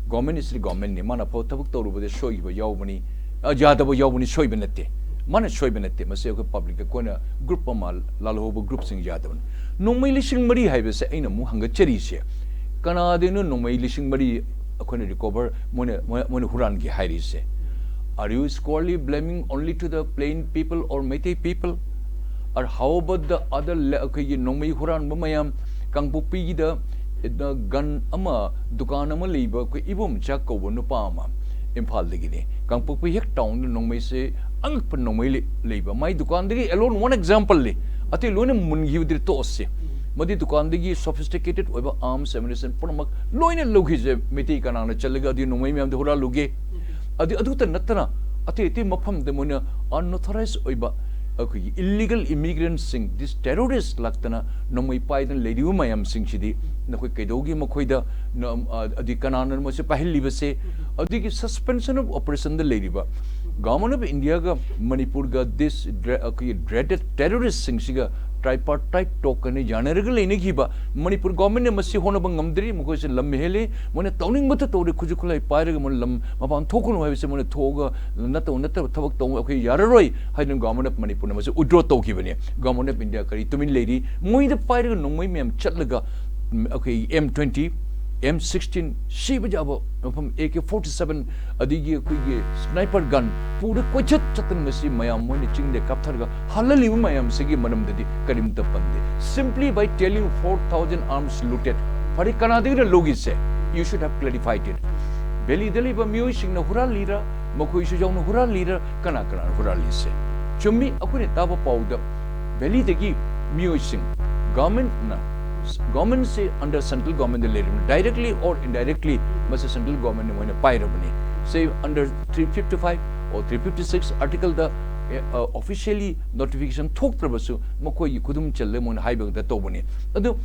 ꯒꯣꯔꯃꯦꯟ is the ꯒꯣꯔꯃꯦꯟꯅꯤ, ꯃꯥꯅ ꯑꯐꯕ ꯊꯕꯛ ꯇꯧꯔꯨꯕꯗ ꯁꯣꯏꯈꯤꯕ ꯌꯥꯎꯕꯅꯤ, ꯑ, ꯌꯥꯗꯕ ꯌꯥꯎꯕꯅꯤ, ꯁꯣꯏꯕ ꯅꯠꯇꯦ꯫ ꯃꯥꯅ ꯁꯣꯏꯕ ꯅꯠꯇꯦ, ꯃꯁꯤ ꯑꯩꯈꯣꯏ ꯄꯕ꯭ꯂꯤꯛ ꯑꯩꯈꯣꯏꯅ ꯒ꯭ꯔꯨꯞ ꯑꯃ ꯂꯥꯜꯍꯧꯕ ꯒ꯭ꯔꯨꯞꯁꯤꯡ ꯌꯥꯗꯕꯅꯤ꯫ ꯅꯣꯡꯃꯩ ꯂꯤꯁꯤꯡ ꯃꯔꯤ ꯍꯥꯏꯕꯁꯦ ꯑꯩꯅ ꯑꯃꯨꯛ ꯍꯪꯒꯠꯆꯔꯤꯁꯦ, ꯀꯅꯥꯗꯩꯅꯣ ꯅꯣꯡꯃꯩ ꯂꯤꯁꯤꯡ ꯃꯔꯤ ꯑꯩꯈꯣꯏꯅ ꯔꯤꯀꯣꯚꯔ, ꯃꯣꯏꯅ, ꯃꯣꯏ-, ꯃꯣꯏꯅ ꯍꯨꯔꯥꯟꯒꯦ ꯍꯥꯏꯔꯤꯁꯦ? Are you squarely blaming only to the plain people or Meitei people? Or how about the other le-, ꯑꯩꯈꯣꯏꯒꯤ ꯅꯣꯡꯃꯩ ꯍꯨꯔꯥꯟꯕ ꯃꯌꯥꯝ, ꯀꯥꯡꯄꯣꯛꯄꯤꯒꯤꯗ, ꯑ, ꯒꯟ ꯑꯃ, ꯗꯨꯀꯥꯟ ꯑꯃ ꯂꯩꯕ ꯑꯩꯈꯣꯏ ꯏꯕꯣꯝꯆꯥ ꯀꯧꯕ ꯅꯨꯄꯥ ꯑꯃ ꯏꯝꯐꯥꯜꯗꯒꯤꯅꯤ꯫ ꯀꯥꯡꯄꯣꯛꯄꯤ ꯍꯦꯛ ꯇꯥꯎꯟꯗ ꯅꯣꯡꯃꯩꯁꯦ ꯑꯉꯛꯄ ꯅꯣꯡꯃꯩ ꯂꯩ-, ꯂꯩꯕ꯫ My ꯗꯨꯀꯥꯟꯗꯒꯤ alone one example ꯂꯩ꯫ ꯑꯇꯩ ꯂꯣꯏꯅ ꯃꯨꯟꯈꯤꯕꯗꯤ ꯇꯣꯛꯑꯁꯤ꯫ ꯃꯗꯨ ꯗꯨꯀꯥꯟꯗꯒꯤ sophisticated ꯑꯣꯏꯕ arms ammunition ꯄꯨꯝꯅꯃꯛ ꯂꯣꯏꯅ ꯂꯧꯈꯤꯁꯦ꯫ ꯃꯩꯇꯩ ꯀꯅꯥꯅ ꯆꯠꯂꯒ ꯑꯗꯨ ꯅꯣꯡꯃꯩ ꯃꯌꯥꯝꯗꯣ ꯍꯨꯔꯥꯜꯂꯨꯒꯦ? ꯑꯗꯨ, ꯑꯗꯨꯇ ꯅꯠꯇꯅ ꯑꯇꯩ ꯑꯇꯩ ꯃꯐꯝꯗ ꯃꯣꯏꯅ unauthorized ꯑꯣꯏꯕ ꯑꯩꯈꯣꯏꯒꯤ illegal immigrantꯁꯤꯡ, this terrorist ꯂꯥꯛꯇꯅ ꯅꯣꯡꯃꯩ ꯄꯥꯏꯗꯅ ꯂꯩꯔꯤꯕ ꯃꯌꯥꯝꯁꯤꯡꯁꯤꯗꯤ ꯅꯈꯣꯏ ꯀꯩꯗꯧꯒꯦ ꯃꯈꯣꯏꯗ ꯅ-, ꯑ-, ꯑꯗꯨꯗꯤ ꯀꯅꯥꯅ ꯃꯣꯏꯁꯦ ꯄꯥꯏꯍꯜꯂꯤꯕꯁꯦ? ꯑꯗꯨꯒꯤ suspension of operationꯗ ꯂꯩꯔꯤꯕ Government of Indiaꯒ ꯃꯅꯤꯄꯨꯔꯒ this dre-, ꯑꯩꯈꯣꯏꯒꯤ dreaded terroristꯁꯤꯡꯁꯤꯒ tripartite talk ꯑꯅ ꯌꯥꯅꯔꯒ ꯂꯩꯅꯈꯤꯕ꯫ ꯃꯅꯤꯄꯨꯔ ꯒꯣꯔꯃꯦꯟꯅ ꯃꯁꯤ ꯍꯣꯠꯅꯕ ꯉꯝꯗ꯭ꯔꯤ, ꯃꯈꯣꯏꯁꯦ ꯂꯝ ꯍꯦꯜꯂꯤ, ꯃꯣꯏꯅ ꯇꯧꯅꯤꯡꯕꯇ ꯇꯧꯔꯦ, ꯈꯨꯠꯁꯨ ꯈꯨꯠꯂꯥꯏ ꯄꯥꯏꯔꯒ ꯃꯣꯏꯅ ꯂꯝ ꯃꯄꯥꯟ ꯊꯣꯛꯀꯅꯨ ꯍꯥꯏꯕꯁꯦ ꯃꯣꯏꯅ ꯊꯣꯛꯑꯒ ꯅꯠꯇꯕ, ꯅꯠꯇꯕ ꯊꯕꯛ ꯇꯧꯕ ꯑꯩꯈꯣꯏ ꯌꯥꯔꯔꯣꯏ ꯍꯥꯏꯗꯅ Government of ꯃꯅꯤꯄꯨꯔꯅ ꯃꯁꯤ withdraw ꯇꯧꯈꯤꯕꯅꯤ꯫ Government of India ꯀꯔꯤ ꯇꯨꯃꯤꯟ ꯂꯩꯔꯤ? ꯃꯣꯏꯗ ꯄꯥꯏꯔꯒ ꯅꯣꯡꯃꯩ ꯃꯌꯥꯝ ꯆꯠꯂꯒ, ꯎꯝ, ꯑꯩꯈꯣꯏ M twenty, M sixteen, ꯁꯤꯕ ꯌꯥꯕ ꯃꯐꯝ, AK forty seven, ꯑꯗꯒꯤ ꯑꯩꯈꯣꯏꯒꯤ sniper gun ꯄꯨꯔ ꯀꯣꯏꯆꯠ ꯆꯠꯇꯅ ꯉꯁꯤ ꯃꯌꯥꯝ ꯃꯣꯏꯅ ꯆꯤꯡꯗ ꯀꯥꯞꯊꯔꯒ ꯍꯜꯍꯜꯂꯤꯕ ꯃꯌꯥꯝꯁꯤꯒꯤ ꯃꯔꯝꯗꯗꯤ ꯀꯔꯤꯝꯇ ꯄꯟꯗꯦ꯫ Simply by telling four thousand arms looted, ꯐꯔꯦ, ꯀꯅꯥꯗꯒꯤꯅ ꯂꯧꯈꯤꯁꯦ? You should have clarified it. Valid ꯂꯩꯕ ꯃꯤꯑꯣꯏꯁꯤꯡꯅ ꯍꯨꯔꯥꯜꯂꯤꯔ, ꯃꯈꯣꯏꯁꯨ ꯌꯥꯎꯅ ꯍꯨꯔꯥꯜꯂꯤꯔ, ꯀꯅꯥ ꯀꯅꯥꯅ ꯍꯨꯔꯥꯜꯂꯤꯁꯦ? ꯆꯨꯝꯃꯤ, ꯑꯩꯈꯣꯏꯅ ꯇꯥꯕ ꯄꯥꯎꯗ ꯚꯦꯂꯤꯗꯒꯤ ꯃꯤꯑꯣꯏꯁꯤꯡ, ꯒꯚꯔꯟꯃꯦꯟꯠꯅ, ꯒꯚꯔꯟꯃꯦꯟꯠꯁꯤ under central government ꯂꯩꯔꯤꯕꯅꯤ, directly or indirectly ꯃꯁꯤ central government ꯅ ꯃꯣꯏꯅ ꯄꯥꯏꯔꯕꯅꯤ꯫ Say under three fifty five or three fifty six article ꯗ, ꯑꯦ, ꯑ, officially notification ꯊꯣꯛꯇ꯭ꯔꯕꯁꯨ ꯃꯈꯣꯏꯒꯤ ꯈꯨꯗꯨꯝ ꯆꯜꯂꯦ, ꯃꯣꯏꯅ ꯍꯥꯏꯕ ꯈꯛꯇ ꯇꯧꯕꯅꯤ꯫ ꯑꯗꯨ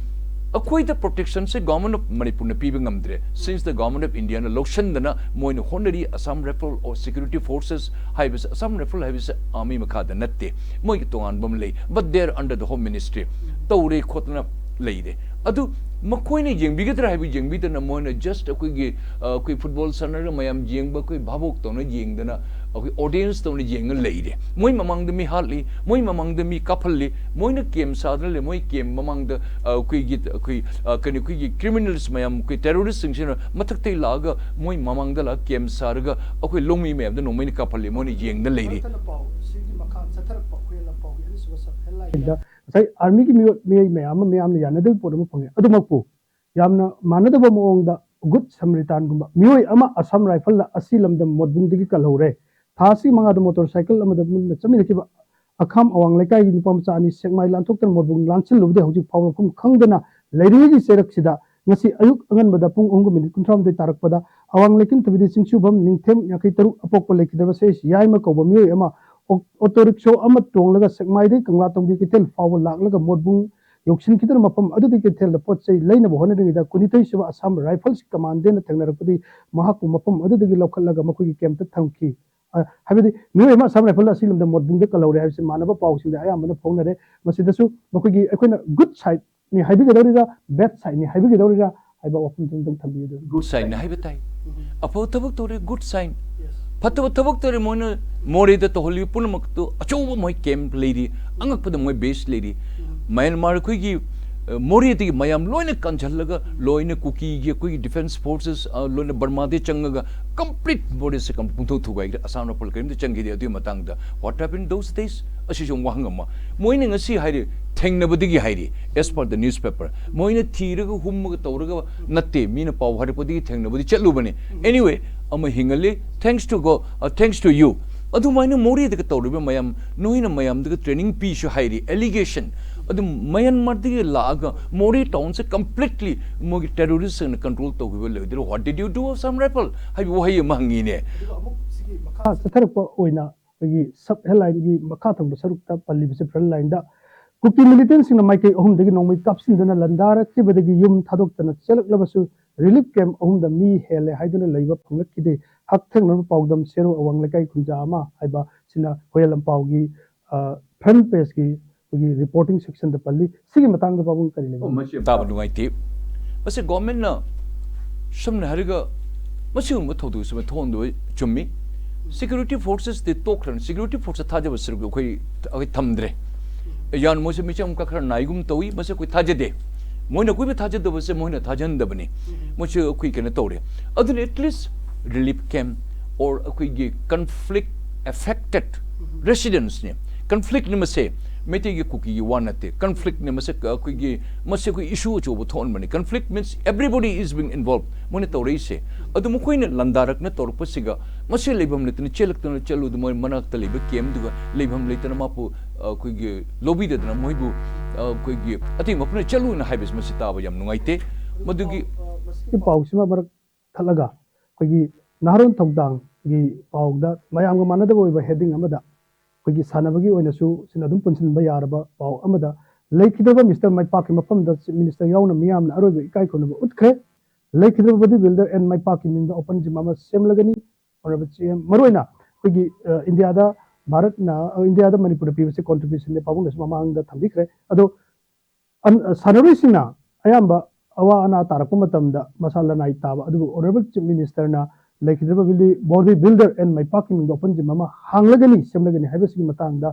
ꯑꯩꯈꯣꯏꯗ ꯄ꯭ꯔꯣꯇꯦꯛꯁꯟꯁꯦ ꯒꯣꯔꯃꯦꯟ ꯑꯣꯐ ꯃꯅꯤꯄꯨꯔꯅ ꯄꯤꯕ ꯉꯝꯗ꯭ꯔꯦ꯫ ꯁꯤꯟꯁ ꯗ ꯒꯣꯔꯃꯦꯟ ꯑꯣꯐ ꯏꯟꯗꯤꯌꯥꯅ ꯂꯧꯁꯤꯟꯗꯅ ꯃꯣꯏꯅ ꯍꯣꯠꯅꯔꯤ꯫ Assam rifle or security forces ꯍꯥꯏꯕꯁꯦ, ꯑꯁꯥꯝ ꯔꯥꯏꯐꯜ ꯍꯥꯏꯕꯁꯦ ꯑꯥꯔꯃꯤ ꯃꯈꯥꯗ ꯅꯠꯇꯦ, ꯃꯣꯏꯒꯤ ꯇꯣꯉꯥꯟꯕ ꯑꯃ ꯂꯩ, but they are under the Home Ministry꯫ ꯇꯧꯔꯦ ꯈꯣꯠꯇꯅ ꯂꯩꯔꯦ꯫ ꯑꯗꯨ ꯃꯈꯣꯏꯅ ꯌꯦꯡꯕꯤꯒꯗ꯭ꯔꯥ ꯍꯥꯏꯕ ꯌꯦꯡꯕꯤꯗꯅ ꯃꯣꯏꯅ ꯖꯁ ꯑꯩꯈꯣꯏꯒꯤ, ꯑ, ꯑꯩꯈꯣꯏ ꯐꯨꯠꯕꯣꯜ ꯁꯥꯟꯅꯔꯒ ꯃꯌꯥꯝ ꯌꯦꯡꯕ ꯑꯩꯈꯣꯏ ꯚꯥꯕꯣꯛ ꯇꯧꯅ ꯌꯦꯡꯗꯅ, ꯑꯩꯈꯣꯏ ꯑꯣꯗꯤꯌꯦꯟꯁ ꯇꯧꯅ ꯌꯦꯡꯉ ꯂꯩꯔꯦ꯫ ꯃꯣꯏ ꯃꯃꯥꯡꯗ ꯃꯤ ꯍꯥꯠꯂꯤ, ꯃꯣꯏ ꯃꯃꯥꯡꯗ ꯃꯤ ꯀꯥꯞꯍꯜꯂꯤ, ꯃꯣꯏꯅ ꯀꯦꯝ ꯁꯥꯗꯅ ꯂꯩ, ꯃꯣꯏ ꯀꯦꯝ ꯃꯃꯥꯡꯗ, ꯑ, ꯑꯩꯈꯣꯏꯒꯤ, ꯑꯩꯈꯣꯏ, ꯑ, ꯀꯩꯅꯣ, ꯑꯩꯈꯣꯏꯒꯤ ꯀ꯭ꯔꯤꯃꯤꯅꯦꯜꯁ ꯃꯌꯥꯝ, ꯑꯩꯈꯣꯏ ꯇꯦꯔꯣꯔꯤꯁꯁꯤꯡꯁꯤꯅ ꯃꯊꯛꯇꯩ ꯂꯥꯛꯑꯒ ꯃꯣꯏ ꯃꯃꯥꯡꯗ ꯂꯥꯛꯑ ꯀꯦꯝ ꯁꯥꯔꯒ ꯑꯩꯈꯣꯏ ꯂꯧꯃꯤ ꯃꯌꯥꯝꯗ ꯅꯣꯡꯃꯩꯅ ꯀꯥꯞꯍꯜꯂꯤ, ꯃꯣꯏꯅ ꯌꯦꯡꯗ ꯂꯩꯔꯤ꯫ ꯃꯔꯛꯇꯅ ꯄꯥꯎ ꯁꯤꯒꯤ ꯃꯈꯥ ꯆꯠꯊꯔꯛꯄ ꯑꯩꯈꯣꯏ ꯂꯝꯄꯥꯎꯒꯤ ꯑꯅꯤꯁꯨꯕ ꯁꯕ ꯍꯦꯗꯂꯥꯏꯟꯗ ꯉꯁꯥꯏ ꯑꯥꯔꯃꯤꯒꯤ ꯃꯤꯑꯣꯏ, ꯃꯤꯑꯣꯏ ꯃꯌꯥꯝ ꯑꯃ ꯃꯤꯌꯥꯝꯅ ꯌꯥꯅꯗꯕ ꯄꯣꯠ ꯑꯃ ꯐꯪꯉꯦ꯫ ꯑꯗꯨꯃꯛꯄꯨ ꯌꯥꯝꯅ ꯃꯥꯟꯅꯗꯕ ꯃꯑꯣꯡꯗ ꯒꯨꯠ ꯁꯃꯔꯤꯇꯥꯟꯒꯨꯝꯕ ꯃꯤꯑꯣꯏ ꯑꯃ ꯑꯁꯥꯝ ꯔꯥꯏꯐꯜꯅ ꯑꯁꯤ ꯂꯝꯗꯝ ꯃꯣꯠꯕꯨꯡꯗꯒꯤ ꯀꯜꯍꯧꯔꯦ꯫ ꯊꯥ ꯑꯁꯤꯒꯤ ꯃꯉꯥꯗ ꯃꯣꯇꯣꯔ ꯁꯥꯏꯀꯜ ꯑꯃꯗ ꯃꯨꯟꯅ ꯆꯠꯃꯤꯟꯅꯈꯤꯕ ꯑꯈꯥꯝ ꯑꯋꯥꯡ ꯂꯩꯀꯥꯏꯒꯤ ꯅꯨꯄꯥ ꯃꯆꯥ ꯑꯅꯤ ꯁꯦꯛꯃꯥꯏ ꯂꯥꯟꯊꯣꯛꯇꯅ ꯃꯣꯠꯕꯨꯡ ꯂꯥꯟꯁꯤꯜꯂꯨꯕꯗꯩ ꯍꯧꯖꯤꯛ ꯐꯥꯎꯕ ꯃꯐꯝ ꯈꯪꯗꯅ ꯂꯩꯔꯤꯉꯩꯒꯤ ꯆꯩꯔꯛꯁꯤꯗ ꯉꯁꯤ ꯑꯌꯨꯛ ꯑꯉꯟꯕꯗ ꯄꯨꯡ ꯑꯍꯨꯝꯒ ꯃꯤꯅꯤꯠ ꯀꯨꯟꯊ꯭ꯔꯥꯍꯨꯝꯗꯣꯏ ꯇꯥꯔꯛꯄꯗ ꯑꯋꯥꯡ ꯂꯩꯀꯤꯟ ꯊꯕꯤꯗꯤ ꯆꯤꯡꯁꯨꯕꯝ ꯅꯤꯡꯊꯦꯝ ꯌꯥꯡꯈꯩ ꯇꯔꯨꯛ ꯑꯄꯣꯛꯄ ꯂꯩꯈꯤꯗꯕ ꯁꯦ ꯌꯥꯏꯃ ꯀꯧꯕ ꯃꯤꯑꯣꯏ ꯑꯃ ꯑꯣ-, ꯑꯣꯇꯣ ꯔꯤꯛꯁꯣ ꯑꯃ ꯇꯣꯡꯂꯒ ꯁꯦꯛꯃꯥꯏꯗꯒꯤ ꯀꯪꯂꯥꯇꯣꯡꯕꯤ ꯀꯩꯊꯦꯜ ꯐꯥꯎꯕ ꯂꯥꯛꯂꯒ ꯃꯣꯠꯕꯨꯡ ꯌꯧꯁꯤꯟꯈꯤꯗꯨꯅ ꯃꯐꯝ ꯑꯗꯨꯗꯒꯤ ꯀꯩꯊꯦꯜꯗ ꯄꯣꯠ ꯆꯩ ꯂꯩꯅꯕ ꯍꯣꯠꯅꯔꯤꯉꯩꯗ ꯀꯨꯟꯅꯤꯊꯣꯏ ꯁꯨꯕ ꯑꯁꯥꯝ ꯔꯥꯏꯐꯜꯁ ꯀꯃꯥꯟꯗꯦꯟꯅ ꯊꯦꯡꯅꯔꯛꯄꯗꯒꯤ ꯃꯍꯥꯛꯄꯨ ꯃꯐꯝ ꯑꯗꯨꯗꯒꯤ ꯂꯧꯈꯠꯂꯒ ꯃꯈꯣꯏꯒꯤ ꯀꯦꯝꯞꯇ ꯊꯝꯈꯤ꯫ ꯑ, ꯍꯥꯏꯕꯗꯤ ꯃꯤꯑꯣꯏ ꯑꯃ ꯑꯁꯥꯝ ꯔꯥꯏꯐꯜ ꯑꯁꯤ ꯂꯝꯗꯝ ꯃꯣꯠꯕꯨꯡꯗ ꯀꯜꯍꯧꯔꯦ ꯍꯥꯏꯕꯁꯤ ꯃꯥꯟꯅꯕ ꯄꯥꯎꯁꯤꯡꯗ ꯑꯌꯥꯝꯕꯅ ꯐꯣꯡꯅꯔꯦ꯫ ꯃꯁꯤꯗꯁꯨ ꯃꯈꯣꯏꯒꯤ ꯑꯩꯈꯣꯏꯅ ꯒꯨꯗ ꯁꯥꯏꯠꯅꯤ ꯍꯥꯏꯕꯤꯒꯗꯧꯔꯤꯔꯥ, ꯕꯦꯗ ꯁꯥꯏꯠꯅꯤ ꯍꯥꯏꯕꯤꯒꯗꯧꯔꯤꯔꯥ ꯍꯥꯏꯕ ꯋꯥꯐꯝꯗꯨ ꯑꯃꯨꯛꯇꯪ ꯊꯝꯕꯤꯌꯨ꯫ ꯒꯨꯗ ꯁꯥꯏꯟ ꯍꯥꯏꯕ ꯇꯥꯏ꯫ ꯑꯐꯕ ꯊꯕꯛ ꯇꯧꯔꯦ, ꯒꯨꯗ ꯁꯥꯏꯟ꯫ ꯐꯠꯇꯕ ꯊꯕꯛ ꯇꯧꯔꯦ, ꯃꯣꯏꯅ ꯃꯣꯔꯦꯗ ꯇꯧꯍꯜꯂꯤꯕ ꯄꯨꯝꯅꯃꯛꯇꯨ ꯑꯆꯧꯕ ꯃꯣꯏ ꯀꯦꯝꯞ ꯂꯩꯔꯤ, ꯑꯉꯛꯄꯗ ꯃꯣꯏ ꯕꯦꯁ ꯂꯩꯔꯤ꯫ ꯃ꯭ꯌꯥꯟꯃꯥꯔ ꯑꯩꯈꯣꯏꯒꯤ, ꯑ, ꯃꯣꯔꯦꯗꯒꯤ ꯃꯌꯥꯝ ꯂꯣꯏꯅ ꯀꯟꯁꯤꯜꯂꯒ ꯂꯣꯏꯅ ꯀꯨꯀꯤꯒꯤ ꯑꯩꯈꯣꯏꯒꯤ ꯗꯤꯐꯦꯟꯁ ꯐꯣꯔꯁꯦꯁ, ꯑ, ꯂꯣꯏꯅ ꯕꯔꯃꯥꯗꯒꯤ ꯆꯪꯉꯒ ꯀꯝꯄ꯭ꯂꯤꯠ ꯃꯣꯔꯦꯁꯦ ꯀꯝ-, ꯄꯨꯡꯊꯣꯛ ꯊꯨꯒꯥꯏꯈ꯭ꯔꯦ꯫ ꯑꯁꯥꯝ ꯔꯥꯏꯐꯜ ꯀꯔꯤꯝꯇ ꯆꯪꯈꯤꯗꯦ꯫ ꯑꯗꯨꯒꯤ ꯃꯇꯥꯡꯗ what happened those days? ꯑꯁꯤꯁꯨ ꯑꯃꯨꯛ ꯋꯥꯍꯪ ꯑꯃ꯫ ꯃꯣꯏꯅ ꯉꯁꯤ ꯍꯥꯏꯔꯤ, ꯊꯦꯡꯅꯕꯗꯒꯤ ꯍꯥꯏꯔꯤ, as per the newspaper, ꯃꯣꯏꯅ ꯊꯤꯔꯒ ꯍꯨꯝꯃꯒ ꯇꯧꯔꯒ ꯅꯠꯇꯦ, ꯃꯤꯅ ꯄꯥꯎ ꯍꯥꯏꯔꯛꯄꯗꯒꯤ ꯊꯦꯡꯅꯕꯗꯤ ꯆꯠꯂꯨꯕꯅꯤ꯫ Anyway, ꯑꯃ ꯍꯤꯡꯍꯜꯂꯤ, thanks to God, uh, thanks to you꯫ ꯑꯗꯨꯃꯥꯏꯅ ꯃꯣꯔꯦꯗꯒ ꯇꯧꯔꯤꯕ ꯃꯌꯥꯝ, ꯅꯣꯏꯅ ꯃꯌꯥꯝꯗꯒ ꯇ꯭ꯔꯦꯅꯤꯡ ꯄꯤꯁꯨ ꯍꯥꯏꯔꯤ, allegation꯫ ꯑꯗꯨ ꯃ꯭ꯌꯥꯟꯃꯥꯔꯗꯒꯤ ꯂꯥꯛꯑꯒ ꯃꯣꯔꯦ ꯇꯥꯎꯟꯁꯦ ꯀꯝꯄ꯭ꯂꯤꯠꯂꯤ ꯃꯣꯏꯒꯤ ꯇꯦꯔꯣꯔꯤꯁꯁꯤꯡꯅ ꯀꯟꯇ꯭ꯔꯣꯜ ꯇꯧꯈꯤꯕ ꯂꯩꯗꯅ, what did you do, Assam Rifle? ꯍꯥꯏꯕ ꯋꯥꯍꯩ ꯑꯃ ꯍꯪꯉꯤꯅꯦ꯫ ꯑꯗꯨꯒ ꯑꯃꯨꯛ ꯁꯤꯒꯤ ꯃꯈꯥ ꯆꯠꯊꯔꯛꯄ ꯑꯣꯏꯅ ꯑꯩꯈꯣꯏꯒꯤ ꯁꯕ ꯍꯦꯗꯂꯥꯏꯟꯒꯤ ꯃꯈꯥ ꯊꯪꯕ ꯁꯔꯨꯛꯇ ꯄꯜꯂꯤꯕꯁꯦ ꯐ꯭ꯔꯟ ꯂꯥꯏꯟꯗ ꯀꯨꯀꯤ ꯃꯤꯂꯤꯇꯦꯟꯁꯤꯡꯅ ꯃꯥꯏꯀꯩ ꯑꯍꯨꯝꯗꯒꯤ ꯅꯣꯡꯃꯩ ꯀꯥꯞꯁꯤꯟꯗꯨꯅ ꯂꯥꯟꯗꯥꯔꯛꯈꯤꯕꯗꯒꯤ ꯌꯨꯝ ꯊꯥꯗꯣꯛꯇꯅ ꯆꯦꯜꯂꯛꯂꯕꯁꯨ ꯔꯤꯂꯤꯐ ꯀꯦꯝꯞ ꯑꯍꯨꯝꯗ ꯃꯤ ꯍꯦꯜꯂꯦ ꯍꯥꯏꯗꯨꯅ ꯂꯩꯕ ꯐꯪꯂꯛꯈꯤꯗꯦ꯫ ꯍꯛꯊꯦꯡꯅꯅ ꯄꯥꯎꯗꯝ ꯁꯦꯔꯧ ꯑꯋꯥꯡ ꯂꯩꯀꯥꯏ ꯈꯨꯟꯖꯥ ꯑꯃ ꯍꯥꯏꯕ ꯁꯤꯅ ꯍꯣꯌꯦꯜ ꯂꯝꯄꯥꯎꯒꯤ ꯐ꯭ꯔꯟ ꯄꯦꯖꯀꯤ ꯑꯩꯈꯣꯏꯒꯤ ꯔꯤꯄꯣꯔꯇꯤꯡ ꯁꯦꯛꯁꯟꯗ ꯄꯜꯂꯤ꯫ ꯁꯤꯒꯤ ꯃꯇꯥꯡꯗ ꯄꯥꯕꯨꯡ ꯀꯔꯤ ꯂꯩꯕꯤꯕꯒꯦ? ꯇꯥꯕ ꯅꯨꯡꯉꯥꯏꯇꯦ꯫ ꯃꯁꯤ ꯒꯣꯔꯃꯦꯟꯅ ꯁꯝꯅ ꯍꯥꯏꯔꯒ ꯃꯁꯤꯒꯨꯝꯕ ꯊꯧꯗꯣꯛꯁꯤ ꯊꯣꯛꯍꯟꯗꯕ ꯆꯨꯝꯃꯤ꯫ ꯁꯦꯀ꯭ꯌꯨꯔꯤꯇꯤ ꯐꯣꯔꯁꯦꯁꯇꯤ ꯇꯣꯛꯈ꯭ꯔꯅꯤ꯫ ꯁꯦꯀ꯭ꯌꯨꯔꯤꯇꯤ ꯐꯣꯔꯁꯇ ꯊꯥꯖꯕ ꯁꯔꯨꯛ ꯑꯩꯈꯣꯏ ꯑꯩꯈꯣꯏ ꯊꯝꯗ꯭ꯔꯦ꯫ ꯌꯥꯟ ꯃꯣꯏꯁꯦ ꯃꯤꯆꯝ ꯈꯔ ꯅꯥꯏꯒꯨꯝ ꯇꯧꯏ꯫ ꯃꯁꯤ ꯑꯩꯈꯣꯏ ꯊꯥꯖꯗꯦ꯫ ꯃꯣꯏꯅ ꯑꯩꯈꯣꯏꯕꯨ ꯊꯥꯖꯗꯕꯁꯦ ꯃꯣꯏꯅ ꯊꯥꯖꯍꯟꯗꯕꯅꯤ꯫ ꯃꯣꯏꯁꯨ ꯑꯩꯈꯣꯏ ꯀꯩꯅꯣ ꯇꯧꯔꯦ꯫ ꯑꯗꯨꯅ at least relief camp or ꯑꯩꯈꯣꯏꯒꯤ conflict affected residents ꯅꯦ꯫ ꯀꯟꯐ꯭ꯂꯤꯛꯅꯤ ꯃꯁꯦ꯫ ꯃꯩꯇꯩꯒꯤ ꯀꯨꯀꯤꯒꯤ ꯋꯥ ꯅꯠꯇꯦ꯫ ꯀꯟꯐ꯭ꯂꯤꯛꯅꯤ ꯃꯁꯦ꯫ ꯑꯩꯈꯣꯏꯒꯤ ꯃꯁꯤ ꯑꯩꯈꯣꯏ ꯏꯁꯨ ꯑꯆꯧꯕ ꯊꯣꯛꯍꯟꯕꯅꯤ꯫ Conflict means everybody is being involved꯫ ꯃꯣꯏꯅ ꯇꯧꯔꯛꯏꯁꯦ꯫ ꯑꯗꯨ ꯃꯈꯣꯏꯅ ꯂꯥꯟꯗꯥꯔꯛꯅ ꯇꯧꯔꯛꯄꯁꯤꯒ ꯃꯁꯤ ꯂꯩꯐꯝ ꯂꯩꯇꯅ ꯆꯦꯜꯂꯛꯇꯅ ꯆꯠꯂꯨꯗ ꯃꯣꯏ ꯃꯅꯥꯛꯇ ꯂꯩꯕ ꯀꯦꯝꯗꯨꯒ ꯂꯩꯐꯝ ꯂꯩꯇꯅ ꯃꯥꯄꯨ ꯑꯩꯈꯣꯏꯒꯤ ꯂꯧꯕꯤꯗꯗꯅ ꯃꯣꯏꯕꯨ ꯑꯩꯈꯣꯏꯒꯤ ꯑꯇꯩ ꯃꯐꯝꯗ ꯆꯠꯂꯨꯅ ꯍꯥꯏꯕꯁꯤ ꯃꯁꯤ ꯇꯥꯕ ꯌꯥꯝ ꯅꯨꯡꯉꯥꯏꯇꯦ꯫ ꯃꯗꯨꯒꯤ ꯁꯤ ꯄꯥꯎꯁꯤꯃ ꯃꯔꯛ ꯊꯠꯂꯒ ꯑꯩꯈꯣꯏꯒꯤ ꯅꯍꯥꯔꯣꯜ ꯊꯧꯗꯥꯡꯒꯤ ꯄꯥꯎꯗ ꯃꯌꯥꯝꯒ ꯃꯥꯟꯅꯗꯕ ꯑꯣꯏꯕ ꯍꯦꯗꯤꯡ ꯑꯃꯗ ꯑꯩꯈꯣꯏꯒꯤ ꯁꯥꯟꯅꯕꯒꯤ ꯑꯣꯏꯅꯁꯨ ꯁꯤꯅ ꯑꯗꯨꯝ ꯄꯨꯟꯁꯤꯟꯕ ꯌꯥꯔꯕ ꯄꯥꯎ ꯑꯃꯗ ꯂꯩꯈꯤꯗ꯭ꯔꯕ ꯃꯤꯁꯇꯔ ꯃꯥꯏꯄꯥꯛꯀꯤ ꯃꯐꯝꯗ ꯆꯤꯐ ꯃꯤꯅꯤꯁꯇꯔ ꯌꯥꯎꯅ ꯃꯤꯌꯥꯝꯅ ꯑꯔꯣꯏꯕ ꯏꯀꯥꯏ ꯈꯨꯝꯅꯕ ꯎꯠꯈ꯭ꯔꯦ꯫ ꯂꯩꯈꯤꯗ꯭ꯔꯕ ꯕꯣꯗꯤ ꯕꯤꯜꯗꯔ ꯑꯦꯟ ꯃꯥꯏꯄꯥꯛꯀꯤ ꯃꯤꯡꯗ ꯑꯣꯄꯟ ꯖꯤꯝ ꯑꯃ ꯁꯦꯝꯂꯒꯅꯤ꯫ ꯍꯣꯅꯔꯦꯕꯜ ꯁꯤ ꯑꯦꯝ ꯃꯔꯨꯑꯣꯏꯅ ꯑꯩꯈꯣꯏꯒꯤ ꯏꯟꯗꯤꯌꯥꯗ ꯚꯥꯔꯠꯅ ꯏꯟꯗꯤꯌꯥꯗ ꯃꯅꯤꯄꯨꯔꯗ ꯄꯤꯕꯁꯦ ꯀꯣꯟꯇ꯭ꯔꯤꯕ꯭ꯌꯨꯁꯟꯅꯦ ꯄꯥꯕꯨꯡꯅꯁꯨ ꯃꯃꯥꯡꯗ ꯊꯝꯕꯤꯈ꯭ꯔꯦ꯫ ꯑꯗꯣ ꯁꯥꯟꯅꯔꯣꯏꯁꯤꯡꯅ ꯑꯌꯥꯝꯕ ꯑꯋꯥ ꯑꯅꯥ ꯇꯥꯔꯛꯄ ꯃꯇꯝꯗ ꯃꯁꯥ ꯂꯅꯥꯏ ꯇꯥꯕ ꯑꯗꯨꯕꯨ ꯑꯣꯅꯔꯦꯕꯜ ꯆꯤꯐ ꯃꯤꯅꯤꯁꯇꯔꯅ ꯂꯩꯈꯤꯗ꯭ꯔꯕ ꯕꯣꯗꯤ ꯕꯤꯜꯗꯔ ꯑꯦꯟ ꯃꯥꯏꯄꯥꯛꯀꯤ ꯃꯤꯡꯗ ꯑꯣꯄꯟ ꯖꯤꯝ ꯑꯃ ꯍꯥꯡꯂꯒꯅꯤ, ꯁꯦꯝꯂꯒꯅꯤ ꯍꯥꯏꯕꯁꯤꯒꯤ ꯃꯇꯥꯡꯗ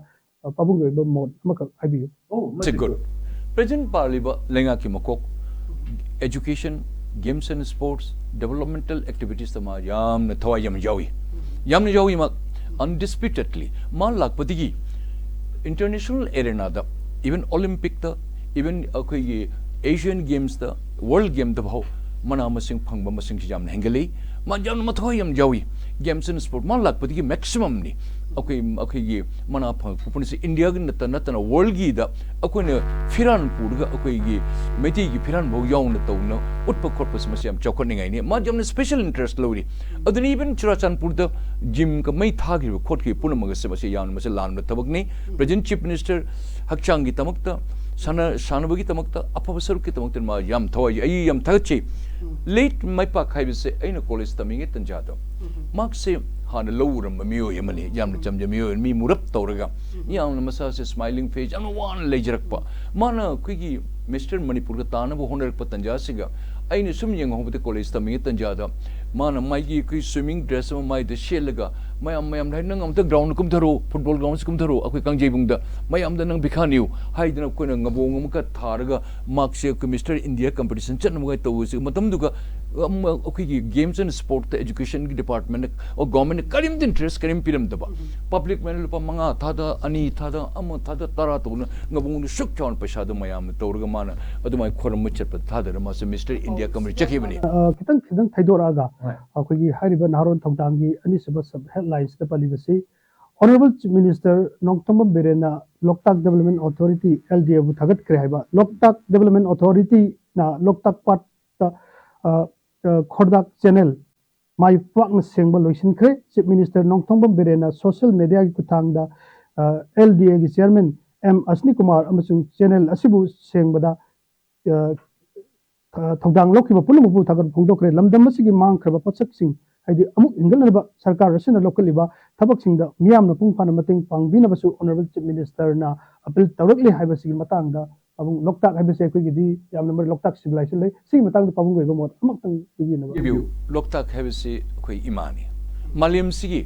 ꯄꯥꯕꯨꯡꯒꯤ ꯑꯣꯏꯕ ꯃꯣꯠ ꯑꯃꯈꯛ ꯍꯥꯏꯕꯤꯌꯨ꯫ ꯁꯤ ꯒꯨꯗ꯫ ꯄ꯭ꯔꯖꯦꯟ ꯄꯥꯜꯂꯤꯕ ꯂꯩꯉꯥꯛꯀꯤ ꯃꯀꯣꯛ education, games and sports, developmental activitiesꯇ ꯃꯥ ꯌꯥꯝꯅ ꯊꯋꯥꯏ ꯌꯥꯝ ꯌꯥꯎꯏ꯫ ꯌꯥꯝꯅ ꯌꯥꯎꯏ ꯃꯥ undisputedly꯫ ꯃꯥ ꯂꯥꯛꯄꯗꯒꯤ international arenaꯗ even Olympicꯇ even ꯑꯩꯈꯣꯏꯒꯤ Asian Gamesꯇ World Gameꯗ ꯐꯥꯎ ꯃꯅꯥ ꯃꯁꯤꯡ ꯐꯪꯕ ꯃꯁꯤꯡꯁꯤ ꯌꯥꯝꯅ ꯍꯦꯟꯒꯠꯂꯤ꯫ ꯃꯥ ꯌꯥꯝꯅ ꯃꯊꯧ ꯌꯥꯝ ꯌꯥꯎꯏ꯫ Games and Sport ꯃꯥ ꯂꯥꯛꯄꯗꯒꯤ maximum ꯅꯤ꯫ ꯑꯩꯈꯣꯏ, ꯑꯩꯈꯣꯏꯒꯤ ꯃꯅꯥ ꯐꯪ-, ꯐꯪꯕꯁꯤ ꯏꯟꯗꯤꯌꯥꯒꯤ ꯅꯠꯇ ꯅꯠꯇꯅ world ꯒꯤꯗ ꯑꯩꯈꯣꯏꯅ ꯐꯤꯔꯥꯟ ꯄꯨꯔꯒ ꯑꯩꯈꯣꯏꯒꯤ ꯃꯩꯇꯩꯒꯤ ꯐꯤꯔꯥꯟ ꯐꯥꯎ ꯌꯥꯎꯅ ꯇꯧꯅ ꯎꯠꯄ ꯈꯣꯠꯄꯁꯤ ꯃꯁꯤ ꯌꯥꯝ ꯆꯥꯎꯈꯠꯅꯤꯡꯉꯥꯏꯅꯤ꯫ ꯃꯥ ꯌꯥꯝꯅ special interest ꯂꯧꯔꯤ꯫ ꯑꯗꯨꯅ even ꯆꯨꯔꯥꯆꯥꯟꯄꯨꯔꯗ gym ꯒ ꯃꯩ ꯊꯥꯈꯤꯕ ꯈꯣꯠꯈꯤꯕ ꯄꯨꯝꯅꯃꯛ ꯑꯁꯤ ꯃꯁꯤ ꯌꯥꯝꯅ ꯃꯁꯤ ꯂꯥꯟꯕ ꯊꯕꯛꯅꯤ꯫ Present Chief Minister ꯍꯛꯆꯥꯡꯒꯤꯗꯃꯛꯇ, ꯁꯥꯟꯅ-, ꯁꯥꯟꯅꯕꯒꯤꯗꯃꯛꯇ, ꯑꯐꯕ ꯁꯔꯨꯛꯀꯤꯗꯃꯛꯇ ꯃꯥ ꯌꯥꯝ ꯊꯋꯥꯏ, ꯑꯩ ꯌꯥꯝ ꯊꯥꯒꯠꯆꯩ꯫ Late ꯃꯥꯏꯄꯥꯛ ꯍꯥꯏꯕꯁꯦ ꯑꯩꯅ college ꯇꯝꯃꯤꯉꯩ ꯇꯟꯖꯥꯗ ꯃꯍꯥꯛꯁꯦ ꯍꯥꯟꯅ ꯂꯧ ꯎꯔꯝꯕ ꯃꯤꯑꯣꯏ ꯑꯃꯅꯤ, ꯌꯥꯝꯅ ꯆꯝꯖ ꯃꯤꯑꯣꯏ, ꯃꯤ ꯃꯨꯔꯞ ꯇꯧꯔꯒ, ꯌꯥꯝꯅ ꯃꯁꯥꯁꯦ smiling face, ꯌꯥꯝꯅ ꯋꯥꯅ ꯂꯩꯖꯔꯛꯄ꯫ ꯃꯥꯅ ꯑꯩꯈꯣꯏꯒꯤ Mister ꯃꯅꯤꯄꯨꯔꯒ ꯇꯥꯅꯕ ꯍꯣꯠꯅꯔꯛꯄ ꯇꯟꯖꯥꯁꯤꯒ ꯑꯩꯅ ꯁꯨꯝ ꯌꯦꯡꯍꯧꯕꯗ college ꯇꯝꯃꯤꯉꯩ ꯇꯟꯖꯥꯗ ꯃꯥꯅ ꯃꯥꯒꯤ ꯑꯩꯈꯣꯏ swimming dress ꯑꯃ ꯃꯥꯏꯗ ꯁꯦꯠꯂꯒ ꯃꯌꯥꯝ, ꯃꯌꯥꯝ ꯍꯥꯏ, "ꯅꯪ ꯑꯝꯇ ground ꯀꯨꯝꯊꯔꯛꯑꯣ, football ground ꯁꯤ ꯀꯨꯝꯊꯔꯛꯑꯣ, ꯑꯩꯈꯣꯏ ꯀꯥꯡꯖꯩꯕꯨꯡꯗ ꯃꯌꯥꯝꯗ ꯅꯪ ꯄꯤꯈꯥꯅꯤꯌꯨ" ꯍꯥꯏꯗꯅ ꯑꯩꯈꯣꯏꯅ ꯉꯕꯣꯡ ꯑꯃꯒ ꯊꯥꯔꯒ ꯃꯍꯥꯛꯁꯦ ꯑꯩꯈꯣꯏ Mister India competition ꯆꯠꯅꯕꯒ ꯇꯧꯕꯁꯤ ꯃꯇꯝꯗꯨꯒ ꯑꯃ ꯑꯩꯈꯣꯏꯒꯤ Games and Sport ꯇ education ꯒꯤ department ꯅ, ꯑꯣ, government ꯅ ꯀꯔꯤꯝꯇ interest ꯀꯔꯤꯝ ꯄꯤꯔꯝꯗꯕ꯫ Public ꯃꯌꯥꯝꯅ ꯂꯨꯄꯥ ꯃꯉꯥ ꯊꯥꯗ, ꯑꯅꯤ ꯊꯥꯗ, ꯑꯃ ꯊꯥꯗ, ꯇꯔꯥ ꯇꯧꯗꯅ ꯉꯕꯣꯡꯗ ꯁꯨꯛ ꯆꯥꯎꯅ ꯄꯩꯁꯥꯗꯣ ꯃꯌꯥꯝꯅ ꯇꯧꯔꯒ ꯃꯥꯅ ꯑꯗꯨꯃꯥꯏꯅ ꯈꯣꯏꯔꯝꯕ ꯆꯠꯄꯗ ꯊꯥꯗꯔ ꯃꯥꯁꯦ Mister India competition ꯆꯠꯈꯤꯕꯅꯤ꯫ ꯑ, ꯈꯤꯇꯪ, ꯈꯤꯇꯪ ꯊꯩꯗꯣꯔꯛꯑꯒ, ꯍꯣꯏ꯫ ꯑꯩꯈꯣꯏꯒꯤ ꯍꯥꯏꯔꯤꯕ ꯅꯍꯥꯔꯣꯟ ꯊꯧꯗꯥꯡꯒꯤ ꯑꯅꯤꯁꯨꯕ sub headlines ꯇ ꯄꯜꯂꯤꯕꯁꯤ, Honourable Chief Minister Nongthombam ꯕꯤꯔꯦꯟꯅ Loktak Development Authority, L D A ꯕꯨ ꯊꯥꯒꯠꯈ꯭ꯔꯦ ꯍꯥꯏꯕ꯫ ꯂꯣꯛꯇꯥꯛ Development Authority ꯅ ꯂꯣꯛꯇꯥꯛ ꯄꯥꯠꯇ, ꯑ, ꯑ, ꯈꯣꯔꯗꯥꯛ channel, ꯃꯥꯏ ꯄꯥꯛꯅ ꯁꯦꯡꯕ ꯂꯣꯏꯁꯤꯟꯈ꯭ꯔꯦ꯫ Chief Minister Nongthombam ꯕꯤꯔꯦꯟꯅ social media ꯒꯤ ꯈꯨꯠꯊꯥꯡꯗ, ꯑ, L D A ꯒꯤ chairman M ꯑꯁꯅꯤ ꯀꯨꯃꯥꯔ ꯑꯃꯁꯨꯡ channel ꯑꯁꯤꯕꯨ ꯁꯦꯡꯕꯗ, ꯑ, ꯊ-, ꯊꯧꯗꯥꯡ ꯂꯧꯈꯤꯕ ꯄꯨꯝꯅꯃꯛꯄꯨ ꯊꯥꯒꯠꯄ ꯐꯣꯡꯗꯣꯛꯈ꯭ꯔꯦ꯫ ꯂꯝꯗꯝ ꯑꯁꯤꯒꯤ ꯃꯥꯡꯈ꯭ꯔꯕ ꯄꯣꯠꯁꯛꯁꯤꯡ, ꯍꯥꯏꯗꯤ ꯑꯃꯨꯛ ꯍꯤꯡꯒꯠꯅꯅꯕ ꯁꯔꯀꯥꯔ ꯑꯁꯤꯅ ꯂꯧꯈꯠꯂꯤꯕ ꯊꯕꯛꯁꯤꯡꯗ ꯃꯤꯌꯥꯝꯅ ꯃꯄꯨꯡ ꯐꯥꯅ ꯃꯇꯦꯡ ꯄꯥꯡꯕꯤꯅꯕꯁꯨ Honourable Chief Minister ꯅ appeal ꯇꯧꯔꯛꯂꯤ ꯍꯥꯏꯕꯁꯤꯒꯤ ꯃꯇꯥꯡꯗ ꯄꯥꯕꯨꯡ, ꯂꯣꯛꯇꯥꯛ ꯍꯥꯏꯕꯁꯤ ꯑꯩꯈꯣꯏꯒꯤꯗꯤ ꯌꯥꯝꯅ ꯃꯔꯨ, ꯂꯣꯛꯇꯥꯛ civilization ꯂꯩ꯫ ꯁꯤꯒꯤ ꯃꯇꯥꯡꯗ ꯄꯥꯕꯨꯡꯒꯤ ꯑꯣꯏꯕ ꯃꯣꯠ ꯑꯃꯈꯛꯇꯪ ꯄꯤꯕꯤꯅꯕ꯫ ꯄꯤꯕꯤꯌꯨ꯫ ꯂꯣꯛꯇꯥꯛ ꯍꯥꯏꯕꯁꯤ ꯑꯩꯈꯣꯏ ꯏꯃꯥꯅꯤ꯫ ꯃꯥꯂꯦꯝꯁꯤꯒꯤ,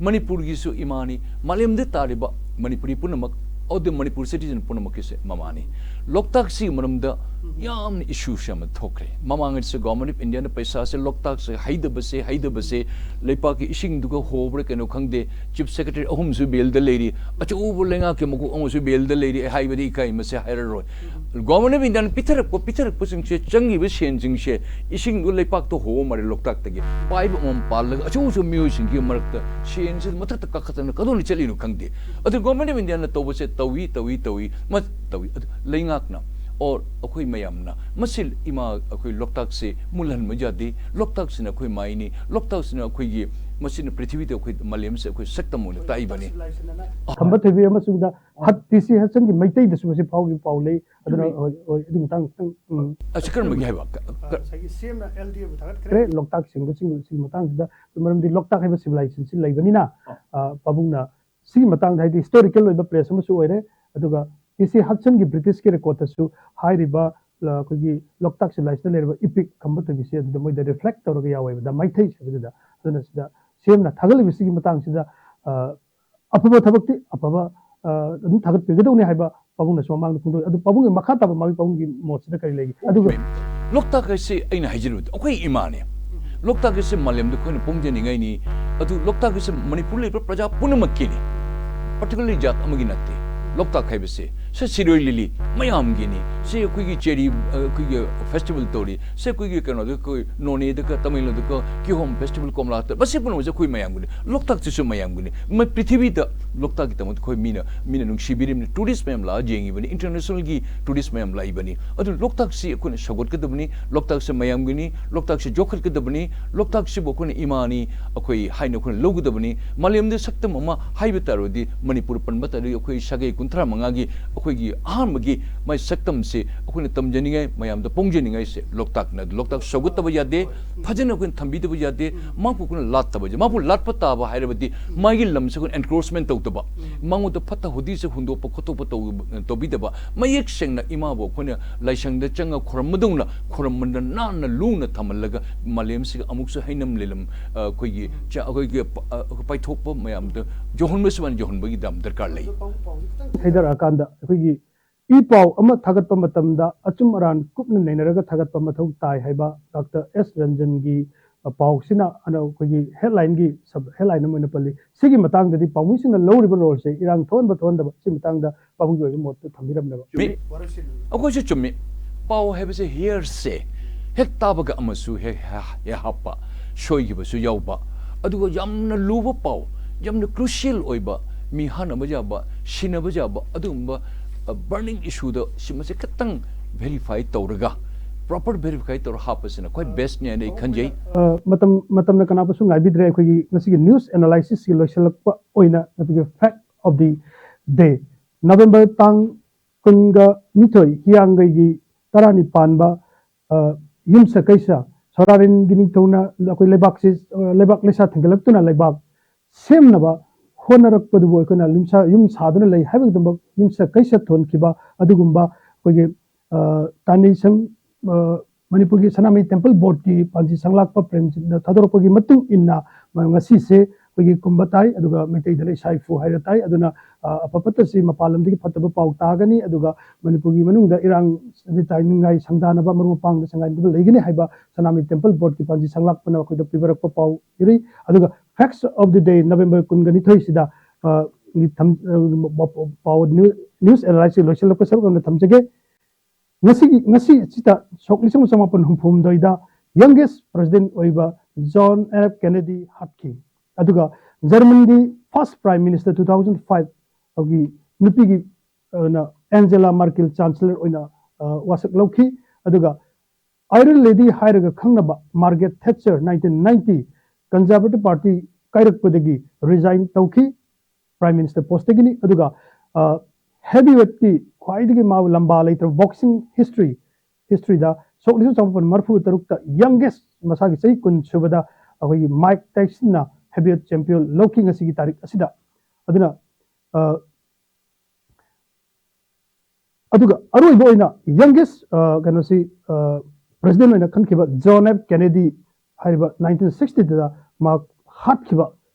ꯃꯅꯤꯄꯨꯔꯒꯤꯁꯨ ꯏꯃꯥꯅꯤ꯫ ꯃꯥꯂꯦꯝꯗ ꯇꯥꯔꯤꯕ ꯃꯅꯤꯄꯨꯔꯤ ꯄꯨꯝꯅꯃꯛ, ꯑꯗꯨ ꯃꯅꯤꯄꯨꯔ citizen ꯄꯨꯝꯅꯃꯛꯀꯤꯁꯨ ꯃꯃꯥꯅꯤ꯫ ꯂꯣꯛꯇꯥꯛꯁꯤꯒꯤ ꯃꯔꯝꯗ ꯌꯥꯝꯅ ꯏꯁꯨꯁꯦ ꯑꯃ ꯊꯣꯛꯈ꯭ꯔꯦ꯫ ꯃꯃꯥꯡꯗꯁꯨ Government of Indiaꯅ ꯄꯩꯁꯥꯁꯦ ꯂꯣꯛꯇꯥꯛꯁꯦ ꯍꯩꯗꯕꯁꯦ, ꯍꯩꯗꯕꯁꯦ, ꯂꯩꯄꯥꯛꯀꯤ ꯏꯁꯤꯡꯗꯨꯒ ꯍꯣꯕ꯭ꯔꯥ ꯀꯩꯅꯣ ꯈꯪꯗꯦ, Chief Secretary ꯑꯍꯨꯝꯁꯨ bailꯗ ꯂꯩꯔꯤ, ꯑꯆꯧꯕ ꯂꯩꯉꯥꯛꯀꯤ ꯃꯀꯣꯛ ꯑꯃꯁꯨ bailꯗ ꯂꯩꯔꯤ꯫ ꯑꯩ ꯍꯥꯏꯕꯗꯤ ꯏꯀꯥꯏ, ꯃꯁꯤ ꯍꯥꯏꯔꯔꯣꯏ꯫ Government of Indiaꯅ ꯄꯤꯊꯔꯛꯄ, ꯄꯤꯊꯔꯛꯄꯁꯤꯡꯁꯦ, ꯆꯪꯉꯤꯕ ꯁꯦꯟꯁꯤꯡꯁꯦ ꯏꯁꯤꯡꯗꯨ ꯂꯩꯄꯥꯛꯇ ꯍꯣꯕ ꯃꯥꯜꯂꯦ꯫ ꯂꯣꯛꯇꯥꯛꯇꯒꯤ pipe ꯑꯃꯃꯝ ꯄꯥꯜꯂꯒ ꯑꯆꯧ ꯑꯆꯧꯕ ꯃꯤꯑꯣꯏꯁꯤꯡꯒꯤ ꯃꯔꯛꯇ ꯁꯦꯟꯁꯤ ꯃꯊꯛꯇ ꯀꯥꯈꯠꯇꯅ ꯀꯗꯣꯝꯗ ꯆꯠꯂꯤꯅꯣ ꯈꯪꯗꯦ꯫ ꯑꯗꯨ Government of Indiaꯅ ꯇꯧꯕꯁꯦ ꯇꯧꯏ, ꯇꯧꯏ, ꯇꯧꯏ, ꯃ-, ꯇꯧꯏ꯫ ꯑꯗꯨ ꯂꯩꯉꯥꯛꯅ or ꯑꯩꯈꯣꯏ ꯃꯌꯥꯝꯅ ꯃꯁꯤ ꯏꯃꯥ ꯑꯩꯈꯣꯏ ꯂꯣꯛꯇꯥꯛꯁꯦ ꯃꯨꯜꯍꯟꯕ ꯌꯥꯗꯦ꯫ ꯂꯣꯛꯇꯥꯛꯁꯤꯅ ꯑꯩꯈꯣꯏ ꯃꯥꯏꯅꯤ꯫ ꯂꯣꯛꯇꯥꯛꯁꯤꯅ ꯑꯩꯈꯣꯏꯒꯤ, ꯃꯁꯤꯅ ꯄ꯭ꯔꯤꯊꯤꯕꯤꯗ ꯑꯩꯈꯣꯏ ꯃꯥꯂꯦꯝꯁꯦ ꯑꯩꯈꯣꯏ ꯁꯛꯇꯝ ꯑꯣꯏꯅ ꯇꯥꯛꯏꯕꯅꯤ꯫ ꯈꯝꯕ ꯊꯣꯏꯕꯤ ꯑꯃꯁꯨꯡ ꯗ ꯍꯠ, ꯇꯤ ꯁꯤ ꯍꯠꯁꯟꯒꯤ ꯃꯩꯇꯩꯗꯁꯨ ꯃꯁꯤ ꯐꯥꯎꯒꯤ ꯄꯥꯎ ꯂꯩ꯫ ꯑꯗꯨꯅ ꯆꯨꯝꯃꯤ꯫ ꯍꯣꯏ, ꯍꯣꯏ, ꯑꯗꯨꯒꯤ ꯃꯇꯥꯡ ꯈꯤꯇꯪ, ꯎꯝ꯫ ꯑ, ꯁꯤ ꯀꯔꯝꯕꯒꯤ ꯍꯥꯏꯕ? ꯀ-, ꯑ, ꯀ-, ꯉꯁꯥꯏꯒꯤ ꯁꯤ ꯑꯦꯝꯅ ꯑꯦꯜ ꯗꯤ ꯑꯦꯕꯨ ꯊꯥꯒꯠꯈ꯭ꯔꯦ꯫ ꯂꯣꯛꯇꯥꯛ ꯁꯤꯡꯕ ꯁꯤꯡꯕ ꯁꯤꯒꯤ ꯃꯇꯥꯡꯁꯤꯗ, ꯃꯔꯝꯗꯤ ꯂꯣꯛꯇꯥꯛ ꯍꯥꯏꯕ civilizationꯁꯤ ꯂꯩꯕꯅꯤꯅ, ꯑ, ꯄꯥꯕꯨꯡꯅ ꯁꯤꯒꯤ ꯃꯇꯥꯡꯗ, ꯍꯥꯏꯗꯤ historical ꯑꯣꯏꯕ place ꯑꯃꯁꯨ ꯑꯣꯏꯔꯦ, ꯑꯗꯨꯒ ꯇꯤ ꯁꯤ ꯍꯠꯁꯟꯒꯤ Britishꯀꯤ recordꯇꯁꯨ ꯍꯥꯏꯔꯤꯕ, ꯑ, ꯑꯩꯈꯣꯏꯒꯤ ꯂꯣꯛꯇꯥꯛ civilizationꯗ ꯂꯩꯔꯤꯕ epic ꯈꯝꯕ ꯊꯣꯏꯕꯤꯁꯦ ꯑꯗꯨꯗ ꯃꯣꯏꯗ reflect ꯇꯧꯔꯒ ꯌꯥꯎꯋꯦꯕ, ꯗ ꯃꯩꯇꯩꯁꯦ ꯑꯗꯨꯗ꯫ ꯑꯗꯨꯅ ꯁꯤꯗ ꯁꯤ ꯑꯦꯝꯅ ꯊꯥꯒꯠꯂꯤꯕꯁꯤꯒꯤ ꯃꯇꯥꯡꯁꯤꯗ, ꯑ, ꯑꯐꯕ ꯊꯕꯛꯇꯤ ꯑꯐꯕ, ꯑ, ꯑꯗꯨꯝ ꯊꯥꯒꯠꯄꯤꯒꯗꯧꯅꯤ ꯍꯥꯏꯕ ꯄꯥꯕꯨꯡꯅꯁꯨ ꯃꯃꯥꯡꯗ ꯐꯣꯡꯗꯣꯛꯏ꯫ ꯑꯗꯨ ꯄꯥꯕꯨꯡꯒꯤ ꯃꯈꯥ ꯇꯥꯕ ꯃꯥꯒꯤ ꯄꯥꯕꯨꯡꯒꯤ ꯃꯣꯠꯁꯤꯗ ꯀꯔꯤ ꯂꯩꯒꯦ? ꯑꯗꯨꯒ ꯂꯣꯛꯇꯥꯛ ꯍꯥꯏꯁꯤ ꯑꯩꯅ ꯍꯥꯏꯖꯔꯤꯕꯗꯣ ꯑꯩꯈꯣꯏ ꯏꯃꯥꯅꯦ꯫ ꯂꯣꯛꯇꯥꯛ ꯍꯥꯏꯁꯤ ꯃꯥꯂꯦꯝꯗ ꯑꯩꯈꯣꯏꯅ ꯄꯨꯝꯖꯅꯤꯡꯉꯥꯏꯅꯤ꯫ ꯑꯗꯨ ꯂꯣꯛꯇꯥꯛ ꯍꯥꯏꯁꯤ ꯃꯅꯤꯄꯨꯔ ꯂꯩꯕ ꯄ꯭ꯔꯖꯥ ꯄꯨꯝꯅꯃꯛꯀꯤꯅꯤ, particularly ꯖꯥꯠ ꯑꯃꯒꯤ ꯅꯠꯇꯦ꯫ ꯂꯣꯛꯇꯥꯛ ꯍꯥꯏꯕꯁꯦ ꯁꯤ ꯁꯤꯔꯣꯏ ꯂꯤꯂꯤ ꯃꯌꯥꯝꯒꯤꯅꯤ꯫ ꯁꯤ ꯑꯩꯈꯣꯏꯒꯤ cherry, ꯑ, ꯑꯩꯈꯣꯏꯒꯤ festival ꯇꯧꯔꯤ꯫ ꯁꯤ ꯑꯩꯈꯣꯏꯒꯤ ꯀꯩꯅꯣꯗ, ꯑꯩꯈꯣꯏ ꯅꯣꯅꯦꯗꯒ ꯇꯃꯦꯡꯂꯣꯡꯗꯒ ꯀꯤꯍꯣꯝ festival, ꯀꯣꯝꯂꯥ ꯍꯦꯛꯇ, ꯃꯁꯤ ꯄꯨꯝꯅꯃꯛꯁꯦ ꯑꯩꯈꯣꯏ ꯃꯌꯥꯝꯒꯤꯅꯤ꯫ ꯂꯣꯛꯇꯥꯛꯁꯤꯁꯨ ꯃꯌꯥꯝꯒꯤꯅꯤ꯫ ꯃ-, ꯄ꯭ꯔꯤꯊꯤꯕꯤꯗ ꯂꯣꯛꯇꯥꯛꯀꯤꯗꯃꯛꯇ ꯑꯩꯈꯣꯏ ꯃꯤꯅ, ꯃꯤꯅ ꯅꯨꯡꯁꯤꯕꯤꯔꯤꯕꯅꯤ꯫ Tourist ꯃꯌꯥꯝ ꯂꯥꯛꯑ ꯌꯦꯡꯉꯤꯕꯅꯤ, internationalꯒꯤ tourist ꯃꯌꯥꯝ ꯂꯥꯛꯏꯕꯅꯤ꯫ ꯑꯗꯨ ꯂꯣꯛꯇꯥꯛꯁꯤ ꯑꯩꯈꯣꯏꯅ ꯁꯧꯒꯠꯀꯗꯕꯅꯤ, ꯂꯣꯛꯇꯥꯛꯁꯤ ꯃꯌꯥꯝꯒꯤꯅꯤ, ꯂꯣꯛꯇꯥꯛꯁꯤ ꯌꯣꯛꯈꯠꯀꯗꯕꯅꯤ, ꯂꯣꯛꯇꯥꯛꯁꯤꯕꯨ ꯑꯩꯈꯣꯏꯅ ꯏꯃꯥꯅꯤ, ꯑꯩꯈꯣꯏ ꯍꯥꯏꯅ ꯑꯩꯈꯣꯏꯅ ꯂꯧꯒꯗꯕꯅꯤ꯫ ꯃꯥꯂꯦꯝꯗ ꯁꯛꯇꯝ ꯑꯃ ꯍꯥꯏꯕ ꯇꯥꯔꯕꯗꯤ ꯃꯅꯤꯄꯨꯔ ꯄꯟꯕ ꯇꯥꯔꯗꯤ ꯑꯩꯈꯣꯏ ꯁꯥꯒꯩ ꯀꯨꯟꯊ꯭ꯔꯥ ꯃꯉꯥꯒꯤ ꯑꯩꯈꯣꯏꯒꯤ ꯑꯍꯥꯟꯕꯒꯤ ꯃꯥꯏ ꯁꯛꯇꯝꯁꯤ ꯑꯩꯈꯣꯏꯅ ꯇꯝꯖꯅꯤꯡꯉꯥꯏ, ꯃꯌꯥꯝꯗ ꯄꯣꯡꯖꯅꯤꯡꯉꯥꯏꯁꯦ ꯂꯣꯛꯇꯥꯛꯅ꯫ ꯑꯗꯨ ꯂꯣꯛꯇꯥꯛ ꯁꯧꯒꯠꯇꯕ ꯌꯥꯗꯦ, ꯐꯖꯅ ꯑꯩꯈꯣꯏꯅ ꯊꯝꯕꯤꯗꯕ ꯌꯥꯗꯦ, ꯃꯥꯕꯨ ꯑꯩꯈꯣꯏꯅ ꯂꯥꯠꯇꯕ ꯌꯥꯗꯦ꯫ ꯃꯥꯕꯨ ꯂꯥꯠꯄ ꯇꯥꯕ ꯍꯥꯏꯔꯕꯗꯤ ꯃꯥꯒꯤ ꯂꯝꯁꯦ ꯑꯩꯈꯣꯏꯅ encroachment ꯇꯧꯗꯕ, ꯃꯉꯣꯟꯗ ꯐꯠꯇ ꯍꯥꯎꯗꯤꯁꯦ ꯍꯨꯟꯗꯣꯛꯄ ꯈꯣꯠꯇꯣꯛꯄ ꯇꯧ-, ꯇꯧꯕꯤꯗꯕ, ꯃꯌꯦꯛ ꯁꯦꯡꯅ ꯏꯃꯥꯕꯨ ꯑꯩꯈꯣꯏꯅ ꯂꯥꯏꯁꯪꯗ ꯆꯪꯉ ꯈꯨꯔꯨꯝꯕꯗꯧꯅ ꯈꯨꯔꯨꯝꯕꯗ ꯅꯥꯟꯅ ꯂꯨꯅ ꯊꯝꯍꯜꯂꯒ ꯃꯥꯂꯦꯝꯁꯤꯒ ꯑꯃꯨꯛꯁꯨ ꯍꯩꯅꯝ ꯂꯩꯅꯝ, ꯑ, ꯑꯩꯈꯣꯏꯒꯤ ꯆ-, ꯑꯩꯈꯣꯏꯒꯤ ꯄ-, ꯑ, ꯄꯥꯏꯊꯣꯛꯄ ꯃꯌꯥꯝꯗ ꯌꯧꯍꯟꯕꯁꯨ ꯌꯧꯍꯟꯕꯒꯤ ꯗꯝ ꯗꯔꯀꯥꯔ ꯂꯩ꯫ ꯍꯩꯊꯔꯛꯑꯀꯥꯟꯗ ꯑꯩꯈꯣꯏꯒꯤ ꯏ ꯄꯥꯎ ꯑꯃ ꯊꯥꯒꯠꯄ ꯃꯇꯝꯗ ꯑꯆꯨꯝ ꯑꯔꯥꯟ ꯀꯨꯞꯅ ꯅꯩꯅꯔꯒ ꯊꯥꯒꯠꯄ ꯃꯊꯧ ꯇꯥꯏ ꯍꯥꯏꯕ ꯗꯥꯛꯇꯔ ꯑꯦꯁ ꯔꯟꯖꯟꯒꯤ, ꯑ, ꯄꯥꯎꯁꯤꯅ ꯑꯅ-, ꯑꯩꯈꯣꯏꯒꯤ headlineꯒꯤ sub headline ꯑꯃ ꯑꯣꯏꯅ ꯄꯜꯂꯤ꯫ ꯁꯤꯒꯤ ꯃꯇꯥꯡꯗꯗꯤ ꯄꯥꯎꯃꯤꯁꯤꯡꯅ ꯂꯧꯔꯤꯕ roleꯁꯦ ꯏꯔꯥꯡ ꯊꯣꯛꯍꯟꯕ ꯊꯣꯛꯍꯟꯗꯕ ꯁꯤ ꯃꯇꯥꯡꯗ ꯄꯥꯕꯨꯡꯒꯤ ꯑꯣꯏꯕ ꯃꯣꯠꯇꯨ ꯊꯝꯕꯤꯔꯝꯅꯕ꯫ ꯆꯨꯝꯃꯤ꯫ ꯑꯩꯈꯣꯏꯁꯨ ꯆꯨꯝꯃꯤ꯫ ꯄꯥꯎ ꯍꯥꯏꯕꯁꯦ hearsay, ꯍꯦꯛ ꯇꯥꯕꯒ ꯑꯃꯁꯨ ꯍꯦꯛ ꯍꯦꯛ ꯍꯥꯞꯄ, ꯁꯣꯏꯈꯤꯕꯁꯨ ꯌꯥꯎꯕ, ꯑꯗꯨꯒ ꯌꯥꯝꯅ ꯂꯨꯕ ꯄꯥꯎ, ꯌꯥꯝꯅ crucial ꯑꯣꯏꯕ, ꯃꯤ ꯍꯥꯠꯅꯕ ꯌꯥꯕ, ꯁꯤꯅꯕ ꯌꯥꯕ ꯑꯗꯨꯒꯨꯝꯕ, ꯑ, burning issueꯗ ꯁꯤꯃꯁꯦ ꯈꯤꯇꯪ verify ꯇꯧꯔꯒ, proper verify ꯇꯧꯔꯒ ꯍꯥꯞꯄꯁꯤꯅ ꯈ꯭ꯋꯥꯏ bestꯅꯦ ꯍꯥꯏꯅ ꯑꯩ ꯈꯟꯖꯩ꯫ ꯑ, ꯃꯇꯝ, ꯃꯇꯝꯅ ꯀꯅꯥꯕꯨꯁꯨ ꯉꯥꯏꯕꯤꯗ꯭ꯔꯦ꯫ ꯑꯩꯈꯣꯏꯒꯤ ꯉꯁꯤꯒꯤ news analysisꯁꯤ ꯂꯣꯏꯁꯤꯜꯂꯛꯄ ꯑꯣꯏꯅ ꯉꯁꯤꯒꯤ fact of the day, November ꯇꯥꯡ ꯀꯨꯟꯒ ꯅꯤꯊꯣꯏ, ꯍꯤꯌꯥꯡꯒꯩꯒꯤ ꯇꯔꯥꯅꯤꯄꯥꯟꯕ, ꯑ, ꯌꯨꯝꯁ ꯀꯩꯁ ꯁꯣꯔꯥꯔꯦꯟꯒꯤ ꯅꯤꯡꯊꯧꯅ ꯑꯩꯈꯣꯏ ꯂꯩꯕꯥꯛꯁꯤ, ꯑ, ꯂꯩꯕꯥꯛ ꯂꯩꯁꯥ ꯊꯤꯡꯒꯠꯂꯛꯇꯨꯅ ꯂꯩꯕꯥꯛ ꯁꯦꯝꯅꯕ ꯍꯣꯠꯅꯔꯛꯄꯗꯨꯕꯨ ꯑꯩꯈꯣꯏꯅ ꯌꯨꯝꯁꯥ-, ꯌꯨꯝ ꯁꯥꯗꯨꯅ ꯂꯩ ꯍꯥꯏꯕꯒꯤꯗꯃꯛ ꯌꯨꯝꯁ ꯀꯩꯁ ꯊꯣꯟꯈꯤꯕ ꯑꯗꯨꯒꯨꯝꯕ ꯑꯩꯈꯣꯏꯒꯤ, ꯑ, ꯇꯥꯅꯩꯁꯪ, ꯑ, ꯃꯅꯤꯄꯨꯔꯒꯤ ꯁꯅꯥꯃꯍꯤ temple boardꯀꯤ ꯄꯥꯟꯖꯤ ꯁꯪꯂꯥꯛꯄ ꯄ꯭ꯔꯦꯝꯖꯤꯠꯅ ꯊꯥꯗꯣꯔꯛꯄꯒꯤ ꯃꯇꯨꯡ ꯏꯟꯅ ꯉꯁꯤꯁꯦ ꯑꯩꯈꯣꯏꯒꯤ ꯀꯨꯝꯕ ꯇꯥꯏ, ꯑꯗꯨꯒ ꯃꯩꯇꯩꯗꯅ ꯏꯁꯥ ꯏꯐꯨ ꯍꯥꯏꯔ ꯇꯥꯏ꯫ ꯑꯗꯨꯅ, ꯑ, ꯑꯐ ꯐꯠꯇꯁꯤ ꯃꯄꯥꯟ ꯂꯝꯗꯒꯤ ꯐꯠꯇꯕ ꯄꯥꯎ ꯇꯥꯒꯅꯤ, ꯑꯗꯨꯒ ꯃꯅꯤꯄꯨꯔꯒꯤ ꯃꯅꯨꯡꯗ ꯏꯔꯥꯡ ꯅꯤꯡꯉꯥꯏ ꯁꯪꯗꯥꯅꯕ ꯃꯔꯨꯞ ꯃꯄꯥꯡꯗ ꯁꯪꯒꯥꯏꯅꯕ ꯂꯩꯒꯅꯤ ꯍꯥꯏꯕ ꯁꯅꯥꯃꯍꯤ temple boardꯀꯤ ꯄꯥꯟꯖꯤ ꯁꯪꯂꯥꯛꯄꯅ ꯑꯩꯈꯣꯏꯗ ꯄꯤꯕꯤꯔꯛꯄ ꯄꯥꯎ ꯏꯔꯤ꯫ ꯑꯗꯨꯒ facts of the day November ꯀꯨꯟꯒ ꯅꯤꯊꯣꯏꯁꯤꯗ, ꯑ, ꯊꯝ-, ꯑ, ꯄꯥꯎ news analysis ꯂꯣꯏꯁꯤꯜꯂꯛꯄ ꯁꯔꯨꯛ ꯑꯃ ꯊꯝꯖꯒꯦ꯫ ꯉꯁꯤꯒꯤ, ꯉꯁꯤ ꯑꯁꯤꯗ ꯁꯣꯛ ꯂꯤꯁꯤꯡ ꯑꯃ ꯆꯃꯥꯄꯟ ꯍꯨꯝꯐꯨ ꯍꯨꯝꯗꯣꯏꯗ youngest president ꯑꯣꯏꯕ John F Kennedy ꯍꯥꯠꯈꯤ꯫ ꯑꯗꯨꯒ ꯖꯔꯃꯟꯒꯤ first prime minister two thousand five ꯒꯤ ꯅꯨꯄꯤꯒꯤ, ꯑ, ꯅ Angela Merkel chancellor ꯑꯣꯏꯅ, ꯑ, ꯋꯥꯁꯛ ꯂꯧꯈꯤ꯫ ꯑꯗꯨꯒ Iron Lady ꯍꯥꯏꯔꯒ ꯈꯪꯅꯕ Margaret Thatcher nineteen ninety Conservative Party ꯀꯥꯏꯔꯛꯄꯗꯒꯤ resign ꯇꯧꯈꯤ꯫ Prime Minister postꯇꯒꯤꯅꯤ꯫ ꯑꯗꯨꯒ, ꯑ, heavyweight ꯀꯤ ꯈ꯭ꯋꯥꯏꯗꯒꯤ ꯃꯥ ꯂꯝꯕꯥ ꯂꯩꯇ꯭ꯔꯕ boxing history, historyꯗ ꯁꯣꯛ ꯂꯤꯁꯤꯡ ꯆꯃꯥꯄꯟ ꯃꯔꯤꯐꯨ ꯇꯔꯨꯛꯇ youngest ꯃꯁꯥꯒꯤ ꯆꯍꯤ ꯀꯨꯟ ꯁꯨꯕꯗ ꯑꯩꯈꯣꯏꯒꯤ Mike Tysonꯅ heavyweight champion ꯂꯧꯈꯤ ꯉꯁꯤꯒꯤ ꯇꯥꯔꯤꯛ ꯑꯁꯤꯗ꯫ ꯑꯗꯨꯅ, ꯑ, ꯑꯗꯨꯒ ꯑꯔꯣꯏꯕ ꯑꯣꯏꯅ youngest, ꯑ, ꯀꯩꯅꯣꯁꯤ, ꯑ, president ꯑꯣꯏꯅ ꯈꯟꯈꯤꯕ John F Kennedy ꯍꯥꯏꯔꯤꯕ nineteen sixtyꯗ ꯃꯍꯥꯛ ꯍꯥꯠꯈꯤꯕ,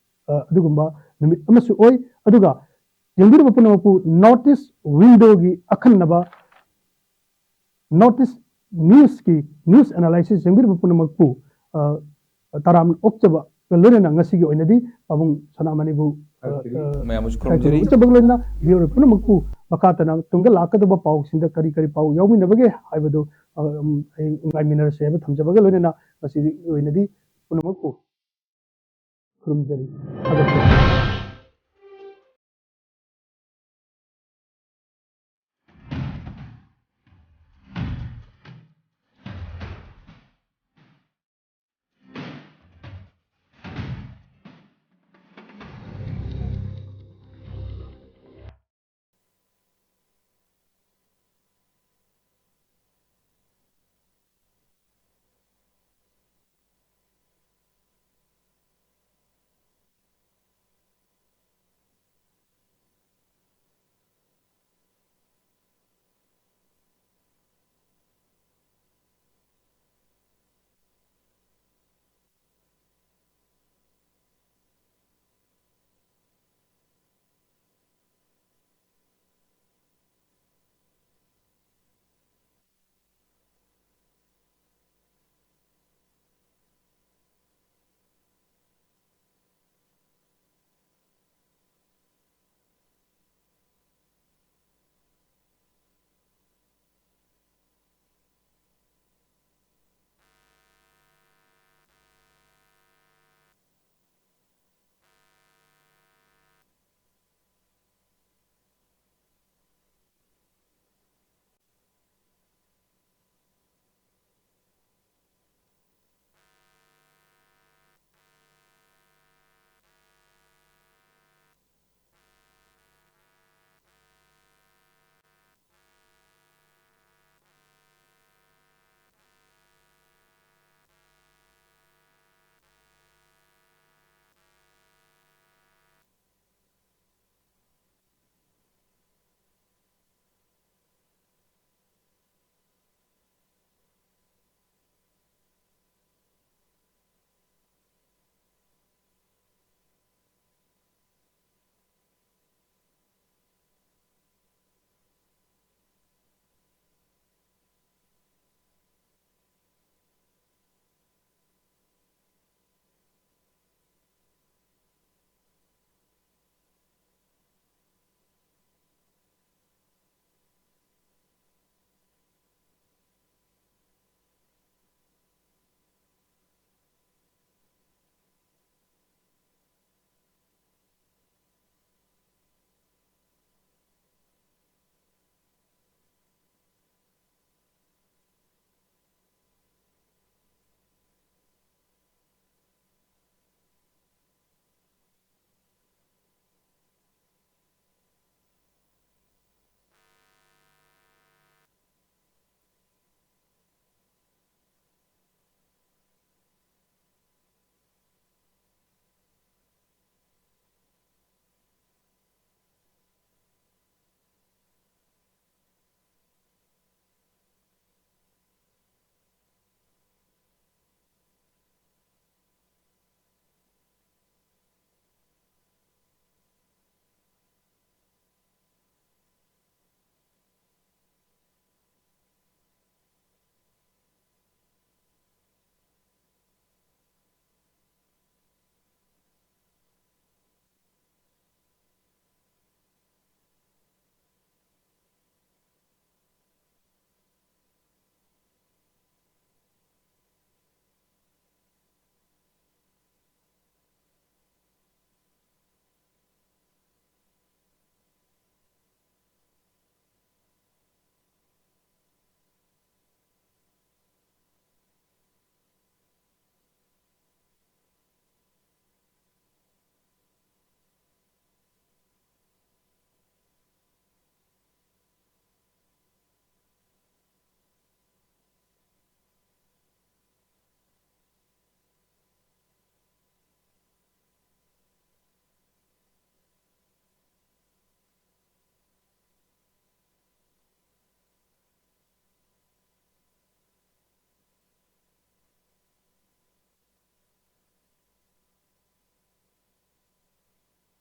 ꯑ, ꯑꯗꯨꯒꯨꯝꯕ ꯅꯨꯃꯤꯠ ꯑꯃꯁꯨ ꯑꯣꯏ꯫ ꯑꯗꯨꯒ ꯌꯦꯡꯕꯤꯔꯤꯕ ꯄꯨꯝꯅꯃꯛꯄꯨ North East Window-ꯒꯤ ꯑꯈꯟꯅꯕ North East News-ꯀꯤ news analysis ꯌꯦꯡꯕꯤꯔꯤꯕ ꯄꯨꯝꯅꯃꯛꯄꯨ, ꯑ, ꯇꯔꯥꯝꯅ ꯑꯣꯛꯆꯕꯒ ꯂꯣꯏꯅꯅ ꯉꯁꯤꯒꯤ ꯑꯣꯏꯅꯗꯤ ꯄꯥꯕꯨꯡ ꯁꯅꯥꯃꯅꯤꯕꯨ, ꯑ, ꯑ, ꯃꯌꯥꯝꯕꯨꯁꯨ ꯈꯨꯔꯨꯝꯖꯔꯤ꯫ ꯎꯠꯆꯕꯒ ꯂꯣꯏꯅꯅ ꯚꯤꯌꯨꯋꯔ ꯄꯨꯝꯅꯃꯛꯄꯨ ꯃꯈꯥ ꯇꯥꯅ ꯇꯨꯡꯗ ꯂꯥꯛꯀꯗꯕ ꯄꯥꯎꯁꯤꯡꯗ ꯀꯔꯤ ꯀꯔꯤ ꯄꯥꯎ ꯌꯥꯎꯃꯤꯟꯅꯕꯒꯦ ꯍꯥꯏꯕꯗꯨ, ꯑ, ꯎꯝ, ꯍꯌꯦꯡ ꯉꯥꯏꯃꯤꯟꯅꯔꯁꯤ ꯍꯥꯏꯕ ꯊꯝꯖꯕꯒ ꯂꯣꯏꯅꯅ ꯉꯁꯤꯒꯤ ꯑꯣꯏꯅꯗꯤ ꯄꯨꯝꯅꯃꯛꯄꯨ ꯈꯨꯔꯨꯝꯖꯔꯤ, ꯊꯥꯒꯠꯆꯔꯤ꯫